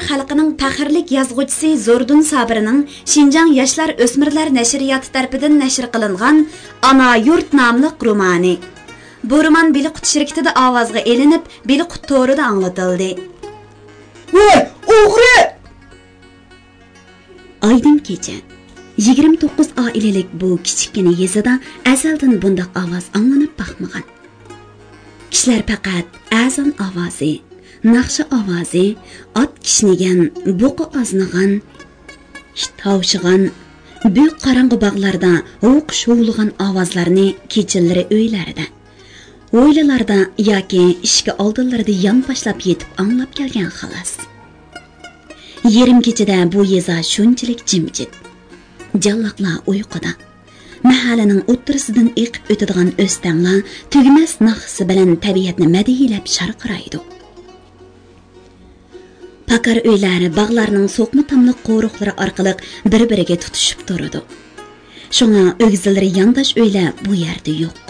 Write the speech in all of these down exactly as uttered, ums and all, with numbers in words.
خەلقىنىڭ پەخىرلىك يازغۇچىسى زوردۇن سابىرنىڭ شىنجاڭ ياشلار ئۆسمۈرلەر نەشرىياتى تەرىپىدىن نەشر قىلىنغان ئانا يۇرت ناملىق رومانى. بۇ رومان بېلىققۇت شىركىتىدە ئاۋازغا ئېلىنىپ، بېلىققۇت تورىدا ئاڭلىتىلدى. ۋاي، ئوغرى! ئايدىڭ كېچە. يىگىرمە توققۇز ئائىلىلىك بۇ كىچىككىنە يېزىدا ئەزەلدىن بۇنداق ئاۋاز ئاڭلىنىپ باقمىغان. كىشىلەر پەقەت ئەزان ئاۋازى، ناخشا ئاۋازى، ئات كىشنىگەن، بۇقا ئازنىغان، ئىت ھاۋشىغان، بۈك قاراڭغۇ باغلاردا ھوقۇش ھۇۋلىغان ئاۋازلارنى كېچىلىرى ئۆيلەردە، ھويلىلاردا ياكى ئىشىكى ئالدىلىرىدا يانپاشلاپ يېتىپ ئاڭلاپ كەلگەن خالاس. يېرىم كېچىدە بۇ يېزا شۇنچىلىك جىمجىت. جانلىقلار ئۇيقۇدا. مەھەللىنىڭ ئوتتۇرىسىدىن ئېقىپ ئۆتىدىغان ئۆستەڭلار تۈگىمەس ناخشىسى بىلەن تەبىئەتنى مەدھىيلەپ شارقىرايدۇ. پاكار ئۆيلەر باغلارنىڭ سوقما تاملىق قورۇقلىرى ئارقىلىق بىر-بىرىگە تۇتىشىپ تۇرىدۇ. شۇڭا ئۆگزىلىرى يانداش ئۆيلەر بۇ يەردە يوق.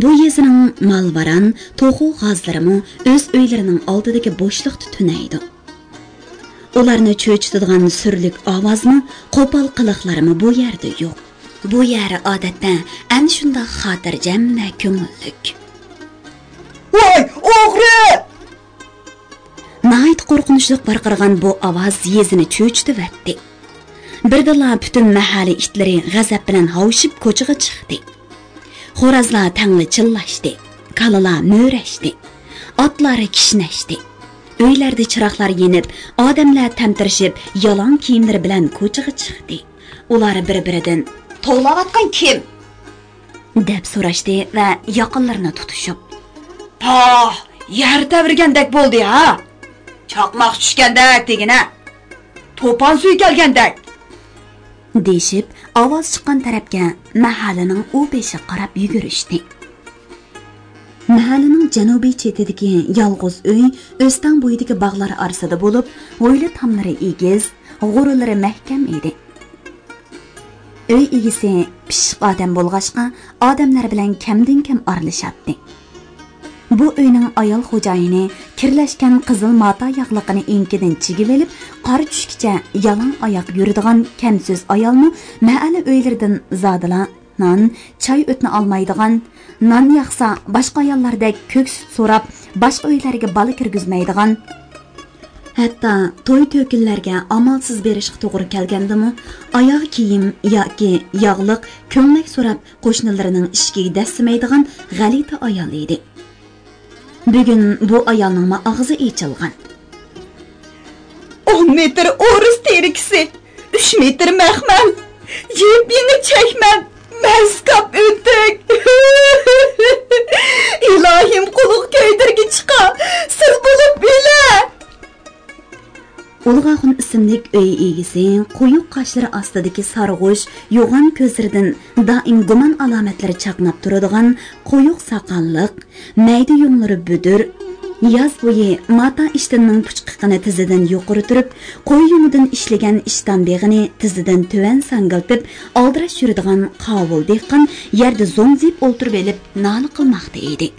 بۇ يېزىنىڭ مال-ۋاران، توخۇ-غازلىرىمۇ ئۆز ئۆيلىرىنىڭ ئالدىدىكى بوشلۇقتا تۈنەيدۇ. ئۇلارنى چۆچۈتىدىغان سۈرلۈك ئاۋازمۇ، قوپال قىلىقلارمۇ بۇ يەردە يوق. بۇ يەر ئادەتتە ئەنە شۇنداق خاتىرجەم ۋە كۆڭۈللۈك. ۋاي، ئوغرى! ناھايىتى قورقۇنچلۇق ۋارقىرىغان بۇ ئاۋاز يېزىنى چۆچۈتۈۋەتتى. بىردىنلا پۈتۈن مەھەللە ئىتلىرى غەزەپ بىلەن ھاۋشىپ كوچىغا چىقتى. خورازلار تەڭلا چىللاشتى، كالىلار مۆرەشتى، ئاتلار كىشنەشتى. ئۆيلەردە چىراغلار يېنىپ، ئادەملەر تەمتىرىشىپ، يالاڭ كىيىملىرى بىلەن كوچىغا چىقتى. ئۇلار بىر-بىرىدىن، «توۋلاۋاتقان كىم؟» دەپ سوراشتى ۋە ياقىلىرىنى تۇتۇشۇپ، «پاھ، يەر تەۋرىگەندەك بولدى ھا! چاقماق چۈشكەندەك دېگىنە! توپان سۈيى كەلگەندەك!» دېيىشىپ، ئاۋاز چىققان تەرەپكە، مەھەللىنىڭ ئۇ بېشىغا قاراپ يۈگۈرۈشتى. مەھەللىنىڭ جەنۇبىي چېتىدىكى يالغۇز ئۆي ئۆستەڭ بويىدىكى باغلار ئارىسىدا بولۇپ، ھويلا تاملىرى ئېگىز، غورىلىرى مەھكەم ئىدى. ئۆي ئىگىسى پىششىق ئادەم بولغاچقا، ئادەملەر بىلەن كەمدىن كەم ئارىلىشاتتى. بۇ ئۆينىڭ ئايال خوجايىنى كىرلەشكەن قىزىل ماتا ياغلىقىنى ئېڭىكىدىن چىگىۋېلىپ، قارا چۈشكىچە يالاڭ ئاياق يۈرىدىغان كەمسۆز ئايالمۇ مەھەللە ئۆيلىرىدىن زادىلا نان، چاي ئۆتنە ئالمايدىغان، نان ياقسا باشقا ئاياللاردەك كۆك سۈت سوراپ، باشقا ئۆيلەرگە بالا كىرگۈزمەيدىغان، ھەتتا توي-تۆكۈنلەرگە ئامالسىز بېرىشقا توغرا كەلگەندىمۇ، ئاياغ كىيىم ياكى ياغلىق، كۆڭلەك سوراپ قوشنىلىرىنىڭ ئىشىكىگە دەسسىمەيدىغان غەلىتە ئايال ئىدى. بۈگۈن بۇ ئايالنىڭمۇ ئاغزى ئېچىلغان. ئون مېتىر ئورۇس تېرىكىسى، ئۈچ مېتىر مەخمەل، يېپيېڭى چەكمەن، مەسكاپ ئۆتۈك. ئىلاھىم، قۇلۇق كۆيدۈرگۈچىقا، سىز بولۇپ ئۆلە! ئۇلۇغ ئاخۇن ئىسىملىك ئۆي ئىگىسى قويۇق قاشلىرى ئاستىدىكى سارغۇچ، يوغان كۆزلىرىدىن دائىم گۇمان ئالامەتلىرى چاقناپ تۇرىدىغان قويۇق ساقاللىق، مەيدە يۇڭلىرى بۈدۈر، ياز بويى ماتا ئىشتىنىنىڭ پۇچقىقىنى تىزىدىن يۇقىرى تۈرۈپ، قوي يۇڭىدىن ئىشلىگەن ئىشتان بېغىنى تىزىدىن تۆۋەن ساڭگىلتىپ، ئالدىراش يۈرىدىغان قاۋۇل دېھقان يەردە زوڭزىيىپ ئولتۇرۇۋېلىپ نالە قىلماقتا ئىدى.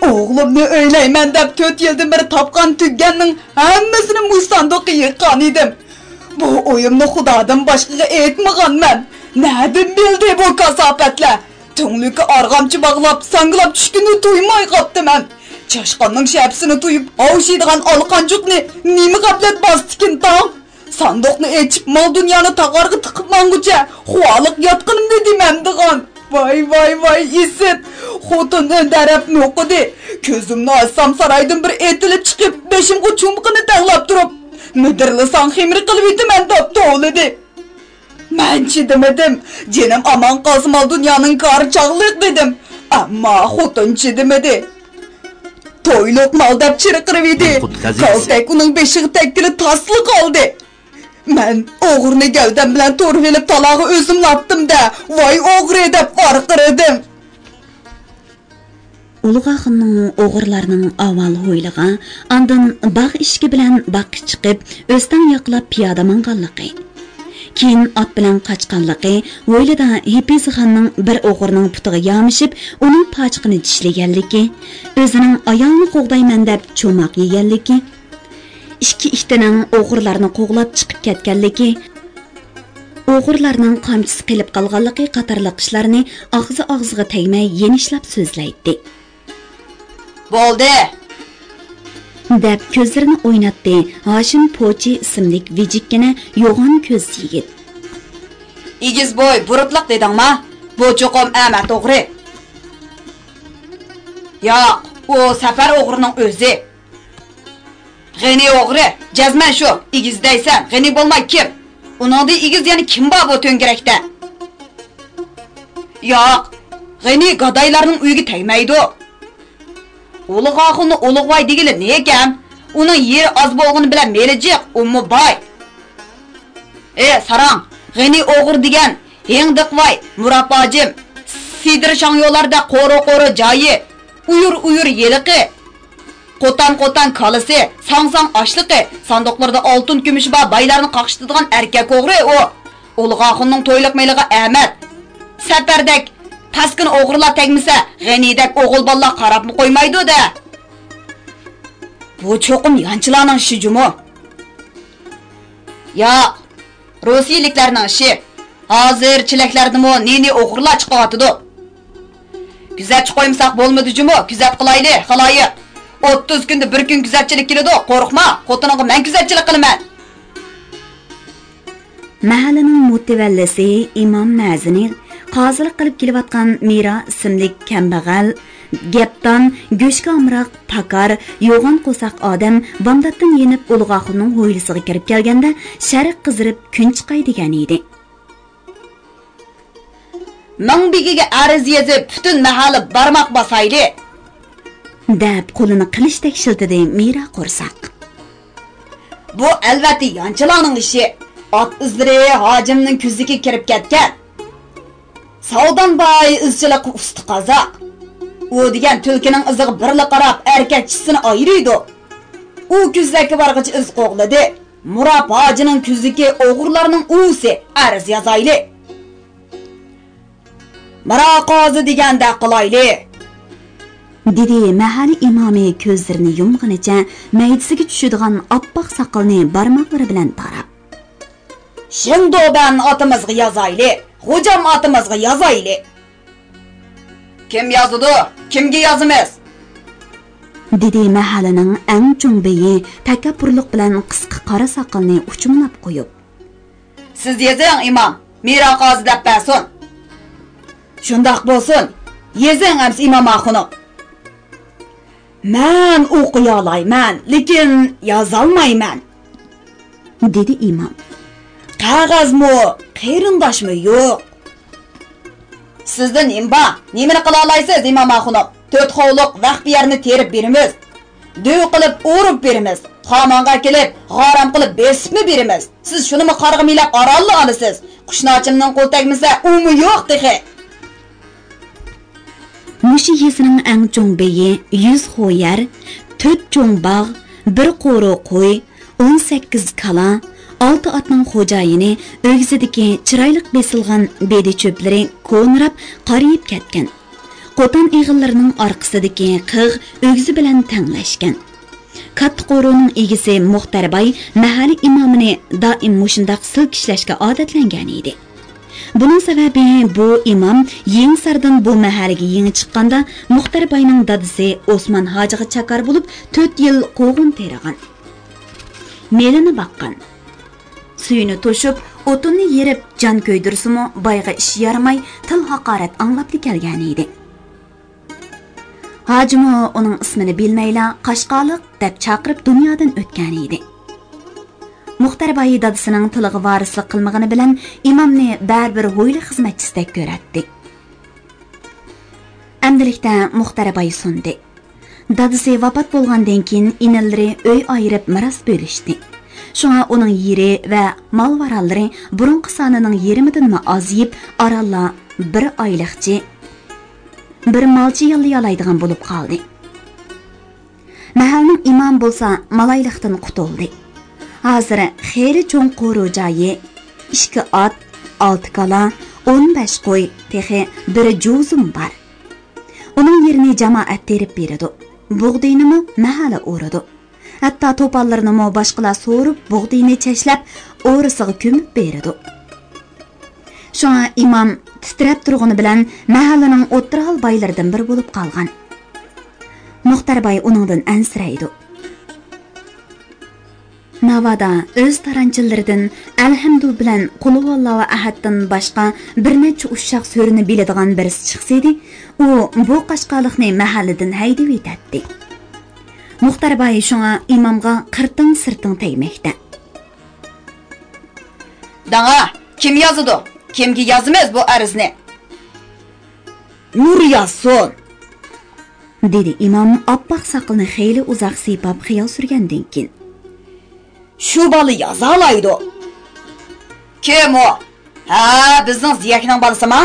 ئوغلۇمنى ئۆيلەيمەن دەپ تۆت يىلدىن بېرى تاپقان تۈگگەننىڭ ھەممىسىنى مۇشۇ ساندۇققا يىغقان ئىدىم. بۇ ئويۇمنى خۇدادىن باشقىغا ئېيتمىغانمەن. نەدىن بىلدى بۇ كاساپەتلەر؟ تۈڭلۈككە ئارغامچا باغلاپ، ساڭگىلاپ چۈشكىنىنى تۇيماي قاپتىمەن. چاشقاننىڭ شەپىسىنى تۇيۇپ، ھاۋشىيدىغان ئالىقانجۇقنى نېمە غەپلەت باستىكىن تاڭ؟ ساندۇقنى ئېچىپ، مال-دۇنيانى تاغارغا تىقىپ ماڭغۇچە خۇۋالىق ياتقىنىمنى دېمەمدىغان. ۋاي، ۋاي، ۋاي، ئىسىت! خوتۇن ئۆندەرەپ نوقۇدى. كۆزۈمنى ئاچسام، سارايدىن بىر ئېتىلىپ چىقىپ، بېشىمغا چومىقىنى تەڭلەپ تۇرۇپ، مىدىرلىساڭ خېمىر قىلىۋېتىمەن دەپ توۋلىدى. مەن چىدىمىدىم. جېنىم ئامان قالسا، مال-دۇنيانىڭ كارى چاغلىق دېدىم. ئەمما خوتۇن چىدىمىدى. تويلۇق مال دەپ چىرقىرىۋىدى. كالتەك ئۇنىڭ بېشىغا تەگكىلى تاسلا قالدى. مەن ئوغرىنى گەۋدەم بىلەن تۇرۇۋېلىپ تالاغا ئۆزۈملا ئاتتىم-دە، ۋاي ئوغرى دەپ ۋارقىرىدىم. ئۇلۇغ ئاخۇننىڭ ئوغرىلارنىڭ ئاۋۋال ھويلىغا، ئاندىن باغ ئىشىكى بىلەن باغقا چىقىپ، ئۆستەڭ ياقىلاپ پىيادە ماڭغانلىقى، كېيىن ئات بىلەن قاچقانلىقى، ھويلىدا ھېپىزىخاننىڭ بىر ئوغرىنىڭ پۇتىغا يامىشىپ، ئۇنىڭ پاچىقىنى چىشلىگەنلىكى، ئۆزىنىڭ ئايالىنى قوغدايمەن دەپ چوماق يېگەنلىكى، ئىككى ئىتىنىڭ ئوغرىلارنى قوغلاپ چىقىپ كەتكەنلىكى، ئوغرىلارنىڭ قامچىسى قېلىپ قالغانلىقى قاتارلىق ئىشلارنى ئاغزى ئاغزىغا تەگمەي يېنىشلاپ سۆزلەيتتى. بولدى! دەپ كۆزلىرىنى ئويناتتى ھاشىم پوچى ئىسىملىك ۋىجىككىنە يوغان كۆز يىگىت. ئېگىز بوي، بۇرۇتلۇق دېدىڭما؟ بۇ چوقۇم ئەمەت ئوغرى. ياق، ئۇ سەپەر ئوغرىنىڭ ئۆزى. غېنى ئوغرى، جەزمەن شۇ. ئېگىز دەيسەن، غېنى بولماي كىم؟ ئۇنىڭدىن ئېگىز يەنە كىم بار بۇ تۆڭگىرەكتە؟ ياق، غېنى گادايلارنىڭ ئۆيىگە تەگمەيدۇ. ئۇلۇغ ئاخۇننى ئۇلۇغۋاي دېگىلى نېكەم؟ ئۇنىڭ يېرى ئاز بولغىنى بىلەن مېلى جىق، ئۇمۇ باي. ئې، ساراڭ، غېنى ئوغرى دېگەن ھېڭدېقىۋاي، مۇرات باجىم، سىدىر شاڭيولاردا قورۇ-قورۇ جايى، ئۇيۇر-ئۇيۇر يېلىقى، قوتان-قوتان كالىسى، ساڭ-ساڭ ئاشلىقى، ساندۇقلىرىدا ئالتۇن-كۈمۈشى بار بايلارنى قاقشىتىدىغان ئەركەك ئوغرى ئۇ. ئۇلۇغ ئاخۇننىڭ تويلۇق مېلىغا ئەمەت. سەپەردەك پەسكىنە ئوغرىلار تەگمىسە، غېنىدەك ئوغۇل بالىلار قاراپمۇ قويمايدۇ-دە. بۇ چوقۇم يانچىلارنىڭ ئىشى جۇمۇ. ياق، روسىيىلىكلەرنىڭ ئىشى. ھازىر چېلەكلەردىمۇ نى-نى ئوغرىلار چىقىۋاتىدۇ. كۆزەتچى قويمىساق بولمىدى جۇمۇ، كۆزەت قىلايلى، خالايىق. ئوتتۇز كۈندە بىر كۈن كۆزەتچىلىك كېلىدۇ، قورقما، خوتۇنۇڭغا مەن كۆزەتچىلىك قىلىمەن. مەھەللىنىڭ مۇتەۋەللىسى ئىمام مەزىنى قازىلىق قىلىپ كېلىۋاتقان مىرا ئىسىملىك كەمبەغەل، گەپدان، گۆشكە ئامراق، پاكار، يوغان قورساق ئادەم بامداتتىن يېنىپ ئۇلۇغ ئاخۇننىڭ ھويلىسىغا كىرىپ كەلگەندە، شەرق قىزىرىپ كۈن چىقاي دېگەن ئىدى. مىڭ بېگىگە ئەرز يېزىپ، پۈتۈن مەھەللە بارماق باسايلى! دەپ قولىنى قىلىچتەك شىلتىدى مىرا قورساق. بۇ ئەلۋەتتە يانچىلارنىڭ ئىشى. ئات ئىزلىرى ھاجىمنىڭ كۆزىگە كىرىپ كەتكەن. ساۋدان باي ئىزچىلىققا ئۇستا قازاق. ئۇ دېگەن تۈلكىنىڭ ئىزىغا بىرلا قاراپ، ئەركەك چىشىسىنى ئايرىيدۇ. ئۇ كۆزلەككە بارغىچە ئىز قوغلىدى. مۇرات ھاجىنىڭ كۆزىدىكى ئوغرىلارنىڭ ئۇۋىسى، ئەرز يازايلى. مىرا قازى دېگەندەك قىلايلى. دېدى مەھەللە ئىمامى كۆزلىرىنى يۇمغىنىچە مەيدىسىگە چۈشىدىغان ئاپئاق ساقىلىنى بارماقلىرى بىلەن تاراپ. شېڭدۇبەن ئاتىمىزغا يازايلى، خوجام ئاتىمىزغا يازايلى. كىم يازىدۇ؟ كىمگە يازىمىز؟ دېدى مەھەللىنىڭ ئەڭ چوڭ بېيى تەكەببۇرلۇق بىلەن قىسقا قارا ساقىلىنى ئۇچۇملاپ قويۇپ. سىز يېزىڭ، ئىمام، مىرا قازى دەپ بەرسۇن. شۇنداق بولسۇن، يېزىڭ ئەمسە، ئىمام ئاخۇنۇم. مەن ئوقۇيالايمەن، لېكىن يازالمايمەن. دېدى ئىمام. قەغەزمۇ، قېرىنداشمۇ يوق. سىزدە نېمە بار؟ نېمىنى قىلالايسىز، ئىمام ئاخۇنۇم؟ تۆت خوۋلۇق ۋەخپە يەرنى تېرىپ بېرىمىز. دۆۋە قىلىپ ئورۇپ بېرىمىز. خامانغا كېلىپ، غارام قىلىپ بېسىپمۇ بېرىمىز. سىز شۇنىمۇ قارغا مىلەپ ئارانلا ئالىسىز. قۇشناچىمنىڭ قولى تەگمىسە، ئۇمۇ يوق تېخى. مۇشۇ يېزىنىڭ ئەڭ چوڭ بېيى يۈز خو يەر، تۆت چوڭ باغ، بىر قورۇ قوي، ئون سەككىز كالا، ئالتە ئاتنىڭ خوجايىنى، ئۆگزىدىكى چىرايلىق بېسىلغان بېدە چۆپلىرى كونىراپ، قارىيىپ كەتكەن. قوتان ئېغىللىرىنىڭ ئارقىسىدىكى قىغ ئۆگزە بىلەن تەڭلەشكەن. كاتتا قورۇنىڭ ئىگىسى مۇختەر باي مەھەللە ئىمامىنى دائىم مۇشۇنداق سىلكىشلەشكە ئادەتلەنگەنىدى. بۇنىڭ سەۋەبى، بۇ ئىمام يېڭىساردىن بۇ مەھەللىگە يېڭى چىققاندا، مۇختەر باينىڭ دادىسى ئوسمان ھاجىغا چاكار بولۇپ، تۆت يىل قوغۇن تېرىغان. مېلىنى باققان. سۈيىنى توشۇپ، ئوتۇننى يېرىپ، جان كۆيدۈرسىمۇ، بايغا ئىش يارىماي، تىل ھاقارەت ئاڭلاپلا كەلگەنىدى. ھاجىمۇ ئۇنىڭ ئىسمىنى بىلمەيلا، قاشقالىق دەپ چاقىرىپ دۇنيادىن ئۆتكەنىدى. مۇختەر باي دادىسىنىڭ تىلىغا ۋارىسلىق قىلمىغىنى بىلەن ئىمامنى بەرىبىر ھويلا خىزمەتچىسىدەك كۆرەتتى. ئەمدىلىكتە مۇختەر باي سۇندى. دادىسى ۋاپات بولغاندىن كېيىن، ئىنىلىرى ئۆي ئايرىپ مىراس بۆلۈشتى. شۇڭا ئۇنىڭ يېرى ۋە مال-ۋارانلىرى بۇرۇنقى سانىنىڭ يېرىمىدىنمۇ ئازىيىپ، ئارانلا بىر ئايلىقچى، بىر مالچى ياللىيالايدىغان بولۇپ قالدى. مەھەللىنىڭ ئىمامى بولسا مالايلىقتىن قۇتۇلدى. ھازىر خېلى چوڭ قورۇ جايى، ئىككى ئات، ئالتە كالا، ئون بەش قوي، تېخى بىر جۇزۇم بار. ئۇنىڭ يېرىنى جامائەت تېرىپ بېرىدۇ. بۇغدىنىمۇ مەھەللە ئورىدۇ. ھەتتا توپانلىرىنىمۇ باشقىلار سورۇپ، بۇغدىيىنى چەشلەپ، ئورىسىغا كۆمۈپ بېرىدۇ. شۇڭا ئىمام تىترەپ تۇرغىنى بىلەن مەھەللىنىڭ ئوتتۇرا ھال بايلىرىدىن بىرى بولۇپ قالغان. مۇختەر باي ئۇنىڭدىن ئەنسىرەيدۇ. ناۋادا ئۆز تارانچىلىرىدىن ئەلھەمدۇ بىلەن قۇلھۇۋاللاھۇ ئەھەدتىن باشقا بىر نەچچە ئۇششاق سۈرىنى بىلىدىغان بىرسى چىقسىدى، ئۇ بۇ قاشقالىقنى مەھەللىدىن ھەيدىۋېتەتتى. مۇختەر باي شۇڭا ئىمامغا قىرتىڭ-سىرتىڭ تەگمەكتە. داڭا، كىم يازىدۇ؟ كىمگە يازىمىز بۇ ئەرزنى؟ نۇر يازسۇن! دېدى ئىمام ئاپئاق ساقىلىنى خېلى ئۇزاق سىيپاپ خىيال سۈرگەندىن كېيىن. شۇ بالا يازالايدۇ. كىم ئۇ؟ ھە، بىزنىڭ زىيەكنىڭ بالىسىما؟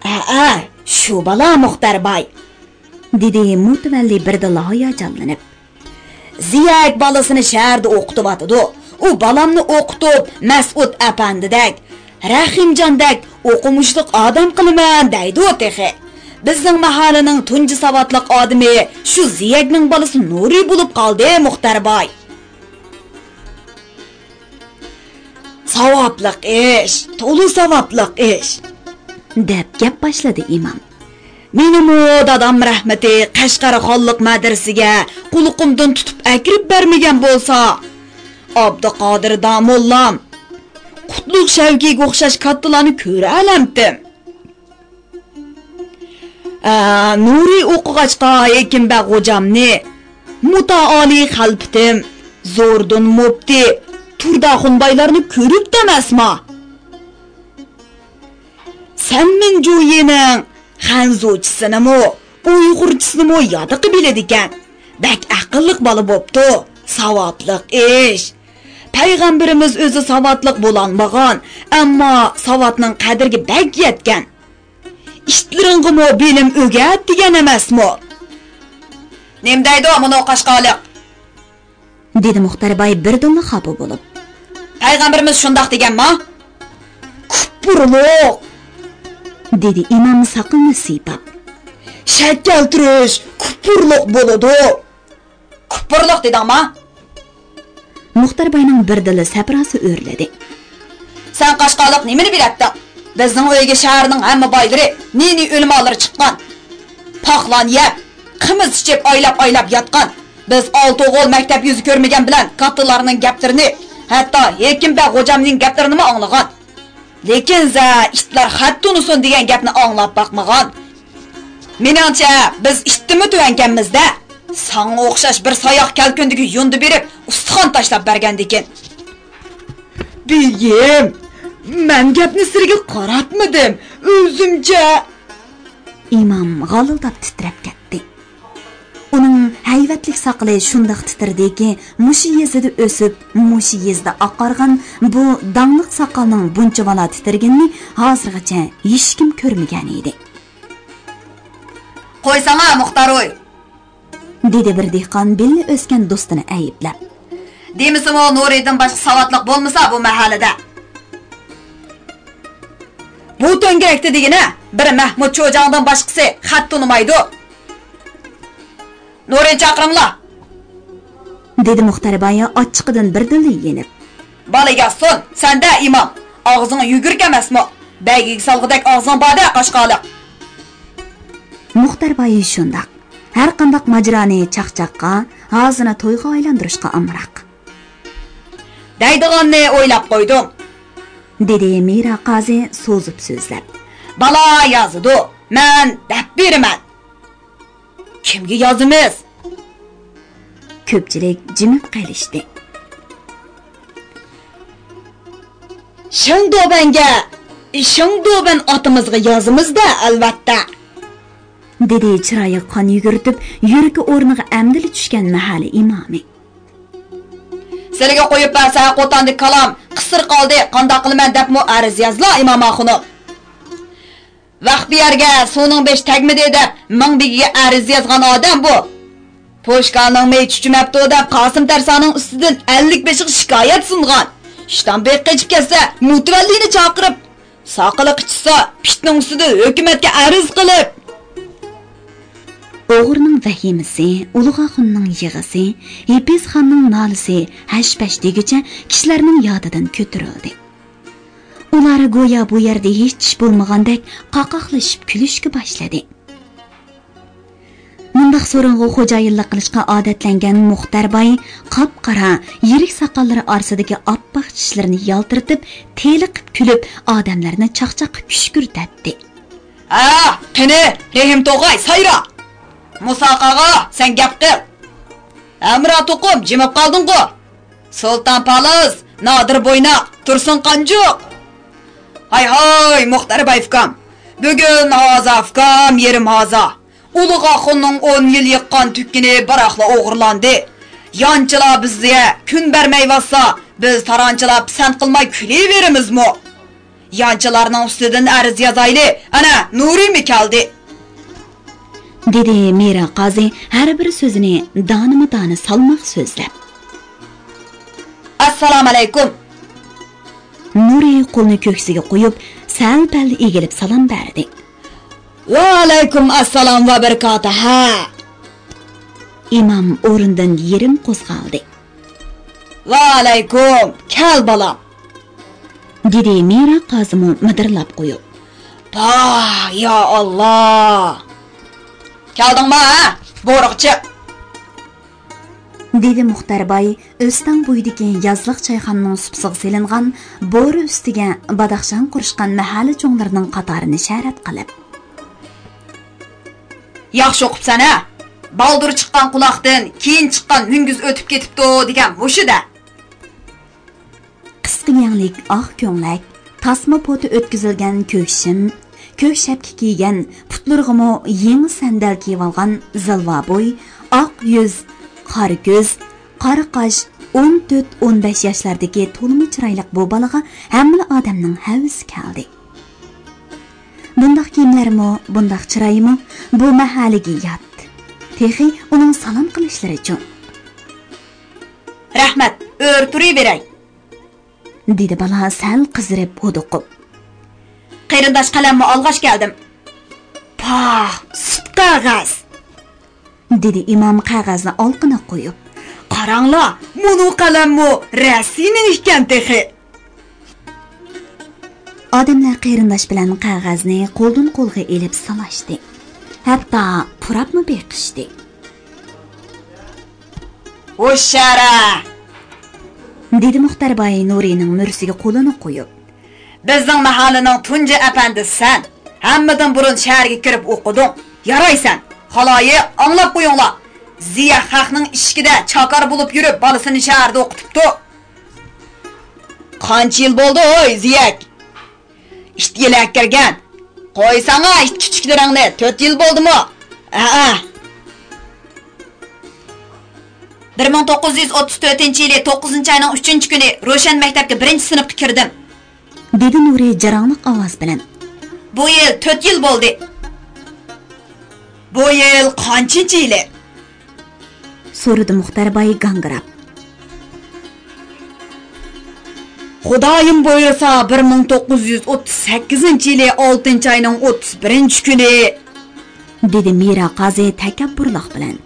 ھەئە، شۇ بالا مۇختەر باي. دېدى مۇتەۋەللى بىردىنلا ھاياجانلىنىپ. زىيەك بالىسىنى شەھەردە ئوقۇتۇۋاتىدۇ. ئۇ بالامنى ئوقۇتۇپ، مەسئۇد ئەپەندىدەك، رەھىمجاندەك ئوقۇمۇشلۇق ئادەم قىلىمەن دەيدۇ تېخى. بىزنىڭ مەھەللىنىڭ تۇنجى ساۋاتلىق ئادىمى شۇ زىيەكنىڭ بالىسى نۇرى بولۇپ قالدى، مۇختەر باي. ساۋابلىق ئىش، تولا ساۋابلىق ئىش، دەپ گەپ باشلىدى ئىمام. مېنىمۇ دادام رەھمىتى قەشقەر خانلىق مەدرىسىگە قۇلىقىمدىن تۇتۇپ ئەكىرىپ بەرمىگەن بولسا، ئابدۇقادىر داموللام، قۇتلۇق شەۋقىگە ئوخشاش كاتتىلارنى كۆرەلەمتىم. ئە، نۇرى ئوقۇغاچقا ھېكىمبەگ غوجامنى، مۇتائالى خەلپىتىم، زوردۇن مۇپتى، تۇرداخۇن بايلارنى كۆرۈپتۇ ئەمەسما؟ سەنمىن جۇيىنىڭ خەنزۇچىسىنىمۇ، ئۇيغۇرچىسىنىمۇ يادىقى بىلىدىكەن. بەك ئەقىللىق بالا بوپتۇ، ساۋابلىق ئىش. پەيغەمبىرىمىز ئۆزى ساۋاتلىق بولالمىغان، ئەمما ساۋاتنىڭ قەدرىگە بەك يەتكەن. ئىتلىرىڭغىمۇ بىلىم ئۆگەت دېگەن ئەمەسمۇ؟ نېمە دەيدۇ مۇنۇ قاشقالىق؟ دېدى مۇختەر باي بىردىنلا خاپا بولۇپ. پەيغەمبىرىمىز شۇنداق دېگەنما؟ كۇپۇرلۇق! دېدى ئىمام ساقىلىنى سىيپاپ. شەك كەلتۈرۈش كۇپۇرلۇق بولىدۇ. كۇپۇرلۇق دېدىڭما؟ مۇختەر باينىڭ بىردىنلا سەپراسى ئۆرلىدى. سەن قاشقالىق نېمىنى بىلەتتىڭ؟ بىزنىڭ ئۆيگە شەھەرنىڭ ھەممە بايلىرى، نى-نى ئۆلىمالىرى چىققان. پاقلان يەپ، قىمىز ئىچىپ، ئايلاپ-ئايلاپ ياتقان. بىز ئالتە ئوغۇل مەكتەپ يۈزى كۆرمىگەن بىلەن كاتتىلارنىڭ گەپلىرىنى، ھەتتا ھېكىم بەگ غوجامنىڭ گەپلىرىنىمۇ ئاڭلىغان. لېكىن زە ئىتلار خەت تونۇسۇن دېگەن گەپنى ئاڭلاپ باقمىغان. مېنىڭچە، بىز ئىتتىنمۇ تۆۋەنكەنمىز-دە. ساڭا ئوخشاش بىر ساياق كەلكۈندىكى يۇندى بېرىپ، ئۇستىخان تاشلاپ بەرگەندىكىن. بېگىم، مەن گەپنى سىلىگە قاراتمىدىم، ئۆزۈمچە. ئىمام غالىلداپ تىترەپ كەتتى. ئۇنىڭ ھەيۋەتلىك ساقىلى شۇنداق تىترىدىكى، مۇشۇ يېزىدا ئۆسۈپ، مۇشۇ يېزىدا ئاقارغان بۇ داڭلىق ساقالنىڭ بۇنچىۋالا تىترىگىنىنى ھازىرغىچە ھېچكىم كۆرمىگەن ئىدى. قويساڭا، مۇختەر ھوي! دېدى بىر دېھقان بىللە ئۆسكەن دوستىنى ئەيىبلەپ. دېمىسىمۇ، نۇرىدىن باشقا ساۋاتلىق بولمىسا بۇ مەھەللىدە. بۇ تۆڭگىرەكتە دېگىنە، بىر مەھمۇد چوجاڭدىن باشقىسى خەت تونۇمايدۇ. نۇرىنى چاقىرىڭلار! دېدى مۇختەر باي ئاچچىقىدىن بىردىنلا يېنىپ. بالا يازسۇن، سەندە ئىمام، ئاغزىڭ يۈگۈرۈك ئەمەسمۇ؟ بەيگىگە سالغۇدەك ئاغزىڭ بار-دە، قاشقالىق! مۇختەر باي شۇنداق. ھەرقانداق ماجىرانى چاقچاققا، ھازىنى تويغا ئايلاندۇرۇشقا ئامراق. دەيدىغاننى ئويلاپ قويدۇم، دېدى مىرا قازى سوزۇپ سۆزلەپ. بالا يازىدۇ، مەن دەپ بېرىمەن. كىمگە يازىمىز؟ كۆپچىلىك جىمىپ قېلىشتى. شېڭدۇبەنگە، شېڭدۇبەن ئاتىمىزغا يازىمىز-دە، ئەلۋەتتە. دېدى چىرايىغا قان يۈگۈرتۈپ، يۈرىكى ئورنىغا ئەمدىلا چۈشكەن مەھەللە ئىمامى. سىلىگە قويۇپ بەرسە، قوتاندىكى كالام قىسىر قالدى، قانداق قىلىمەن دەپمۇ ئەرز يازلا، ئىمام ئاخۇنۇم. ۋاق بۇ يەرگە، سۇنىڭ بېشى تەگمىدى دەپ، مىڭ بېگىگە ئەرز يازغان ئادەم بۇ. پوشكارنىڭ مېيى چۈچۈمەپتۇ دەپ، قاسىم تەرسانىڭ ئۈستىدىن ئەللىك بېشىغا شىكايەت سۇنغان. ئىشتان بېقىپ قېچىپ كەتسە، مۇتەۋەللىنى چاقىرىپ، ساقىلى قىچىشسا، پىتنىڭ ئۈستىدە ھۆكۈمەتكە ئەرز قىلىپ. ئوغرىنىڭ ۋەھىمىسى، ئۇلۇغ ئاخۇننىڭ يىغىسى، ھېپىز خاننىڭ نالىسى ھەش-پەش دېگۈچە كىشىلەرنىڭ يادىدىن كۆتۈرۈلدى. ئۇلار گويا بۇ يەردە ھېچ ئىش بولمىغاندەك قاقاقلىشىپ كۈلۈشكە باشلىدى. مۇنداق سورۇنغا خوجايىنلىق قىلىشقا ئادەتلەنگەن مۇختەر باي قاپقارا، يىرىك ساقاللىرى ئارىسىدىكى ئاپئاق چىشلىرىنى يالتىرىتىپ، تېلىقىپ كۈلۈپ، ئادەملەرنى چاقچاق كۈشكۈرتەتتى. ھە، قېنى، رەھىم توغاي، سايرا! مۇسا قاغا، سەن گەپ قىل! ھەمراھ توقۇم، جىمىپ قالدىڭغۇ؟ سۇلتان پالىز، نادىر بويناق، تۇرسۇن قانجۇق! ھاي ھاي، مۇختەر باي ئۇكام! بۈگۈن ھازا ئۇكام، يېرىم ھازا. ئۇلۇغ ئاخۇننىڭ ئون يىل يىغقان تۈككىنى باراقلا ئوغرىلاندى. يانچىلار بىزگە كۈن بەرمەيۋاتسا، بىز تارانچىلار پىسەنت قىلماي كۈلۈۋېرىمىزمۇ؟ يانچىلارنىڭ ئۈستىدىن ئەرز يازايلى، ئەنە، نۇرىمۇ كەلدى. دېدى مىرا قازى ھەر بىر سۆزىنى دانىمۇ دانە سالماق سۆزلەپ. ئەسسالامۇئەلەيكۇم. نۇرى قولىنى كۆكسىگە قويۇپ، سەل-پەل ئېگىلىپ سالام بەردى. ۋەئەلەيكۇم ئەسسالام ۋە بەرىكاتۇھ. ئىمام ئورنىدىن يېرىم قوزغالدى. ۋەئەلەيكۇم، كەل بالام. دېدى مىرا قازىمۇ مىدىرلاپ قويۇپ. پاھ، يا ئاللا! كەلدىڭما، ھە؟ بورىغا چىق! دېدى مۇختەر باي ئۆستەڭ بويىدىكى يازلىق چايخانىنىڭ سۇپىسىغا سېلىنغان بورا ئۈستىگە باداخشان قۇرۇشقان مەھەللە چوڭلىرىنىڭ قاتارىنى ئىشارەت قىلىپ. ياخشى ئوقۇپسەن ھە! بالدۇر چىققان قۇلاقتىن كېيىن چىققان مۈڭگۈز ئۆتۈپ كېتىپتۇ دېگەن مۇشۇ-دە! قىسقا يەڭلىك ئاق كۆڭلەك، تاسما پوتا ئۆتكۈزۈلگەن كۆك شىم، كۆك شەپكە كىيگەن، پۇتلىرىغىمۇ يېڭى سەندەل كىيىۋالغان زىلۋا بوي، ئاق يۈز، قارا كۆز، قارا قاش، ئون تۆت، ئون بەش ياشلاردىكى تولىمۇ چىرايلىق بۇ بالىغا ھەممىلا ئادەمنىڭ ھەۋىسى كەلدى. بۇنداق كىيىملەرمۇ، بۇنداق چىرايمۇ بۇ مەھەللىگە يات. تېخى ئۇنىڭ سالام قىلىشلىرىچۇ؟ رەھمەت، ئۆرە تۇرۇۋېرەي. دېدى بالا سەل قىزىرىپ ھودۇقۇپ. قېرىنداش قەلەممۇ ئالغاچ كەلدىم. پاھ، سۈت قەغەز! دېدى ئىمام قەغەزنى ئالىقىنى قويۇپ. قاراڭلار، مۇنۇ قەلەممۇ رەسسىينىڭ ئىكەن تېخى! ئادەملەر قېرىنداش بىلەن قەغەزنى قولدىن قولغا ئېلىپ سىلاشتى. ھەتتا پۇراپمۇ بېقىشتى. ھوشيارە! دېدى مۇختەر باي نۇرىنىڭ مۈرىسىگە قولىنى قويۇپ. بىزنىڭ مەھەللىنىڭ تۇنجى ئەپەندىسى سەن. ھەممىدىن بۇرۇن شەھەرگە كىرىپ ئوقۇدۇڭ. يارايسەن. خالايىق، ئاڭلاپ قويۇڭلار. زىيە خەقنىڭ ئىشىكىدە چاكار بولۇپ يۈرۈپ، بالىسىنى شەھەردە ئوقۇتۇپتۇ. قانچە يىل بولدى، ھوي، زىيەك؟ ئىت يىلى ئەكىرگەن. قويساڭا ئىت كىچىكلىرىڭنى، تۆت يىل بولدىمۇ؟ ھەئە. بىر مىڭ توققۇز يۈز ئوتتۇز تۆتىنچى يىلى توققۇزىنچى ئاينىڭ ئۈچىنچى كۈنى روشەن مەكتەپكە بىرىنچى سىنىپقا كىردىم. دېدى نۇرى جاراڭلىق ئاۋاز بىلەن. بۇ يىل تۆت يىل بولدى. بۇ يىل قانچىنچى يىلى؟ سورىدى مۇختەر باي گاڭگىراپ. خۇدايىم بۇيرۇسا، بىر مىڭ توققۇز يۈز ئوتتۇز سەككىزىنچى يىلى ئالتىنچى ئاينىڭ ئوتتۇز بىرىنچى كۈنى. دېدى مىرا قازى تەكەببۇرلۇق بىلەن.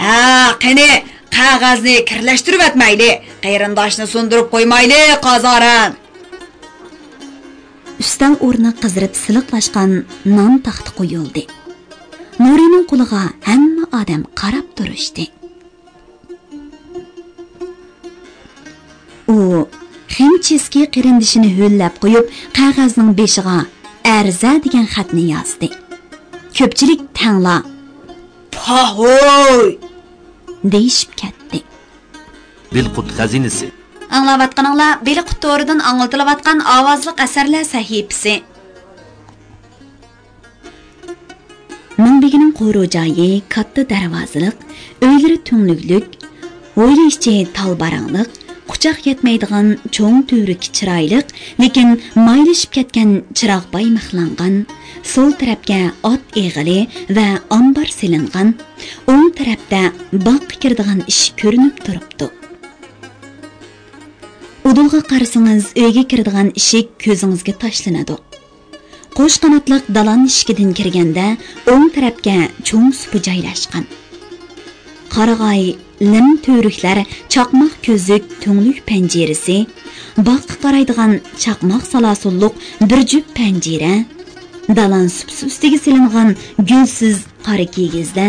ھە، قېنى، قەغەزنى كىرلەشتۈرۈۋەتمەيلى، قېرىنداشنى سۇندۇرۇپ قويمايلى، قازارەن. ئۈستەل ئورنى قىزىرىپ سىلىقلاشقان نان تاختا قويۇلدى. نۇرىنىڭ قولىغا ھەممە ئادەم قاراپ تۇرۇشتى. ئۇ خېمىچىسكى قېرىندىشىنى ھۆللەپ قويۇپ، قەغەزنىڭ بېشىغا ئەرزە دېگەن خەتنى يازدى. كۆپچىلىك تەڭلا پاھوي دېيىشىپ كەتتى. بېلىققۇرت خەزىنىسى. ئاڭلاۋاتقىنىڭلار بېلىققۇرت تورىدىن ئاڭلىتىلىۋاتقان ئاۋازلىق ئەسەرلەر سەھىپىسى. مىڭبېگىنىڭ قورۇ جايى كاتتا دەرۋازىلىق، ئۆيلىرى تۈڭلۈكلۈك، ھويلا ئىچى تال باراڭلىق، قۇچاق يەتمەيدىغان چوڭ تۈۋرۈك چىرايلىق، لېكىن مايلىشىپ كەتكەن چىراغ باي مىخلانغان، سول تەرەپكە ئات ئېغىلى ۋە ئامبار سېلىنغان، ئوڭ تەرەپتە باغقا كىرىدىغان ئىشىك كۆرۈنۈپ تۇرۇپتۇ. ئۇدۇلغا قارىسىڭىز، ئۆيگە كىرىدىغان ئىشىك كۆزىڭىزگە تاشلىنىدۇ. قوش قاناتلىق دالان ئىشىكىدىن كىرگەندە، ئوڭ تەرەپكە چوڭ سۇپا جايلاشقان. قارىغاي، لىم تۈۋرۈكلەر، چاقماق كۆزۈك، تۈڭلۈك پەنجىرىسى، باغقا قارايدىغان چاقماق سالاسۇنلۇق بىر جۈپ پەنجىرە، دالان سۇپىسى ئۈستىگە سېلىنغان گۈلسىز قارا كىگىزدە،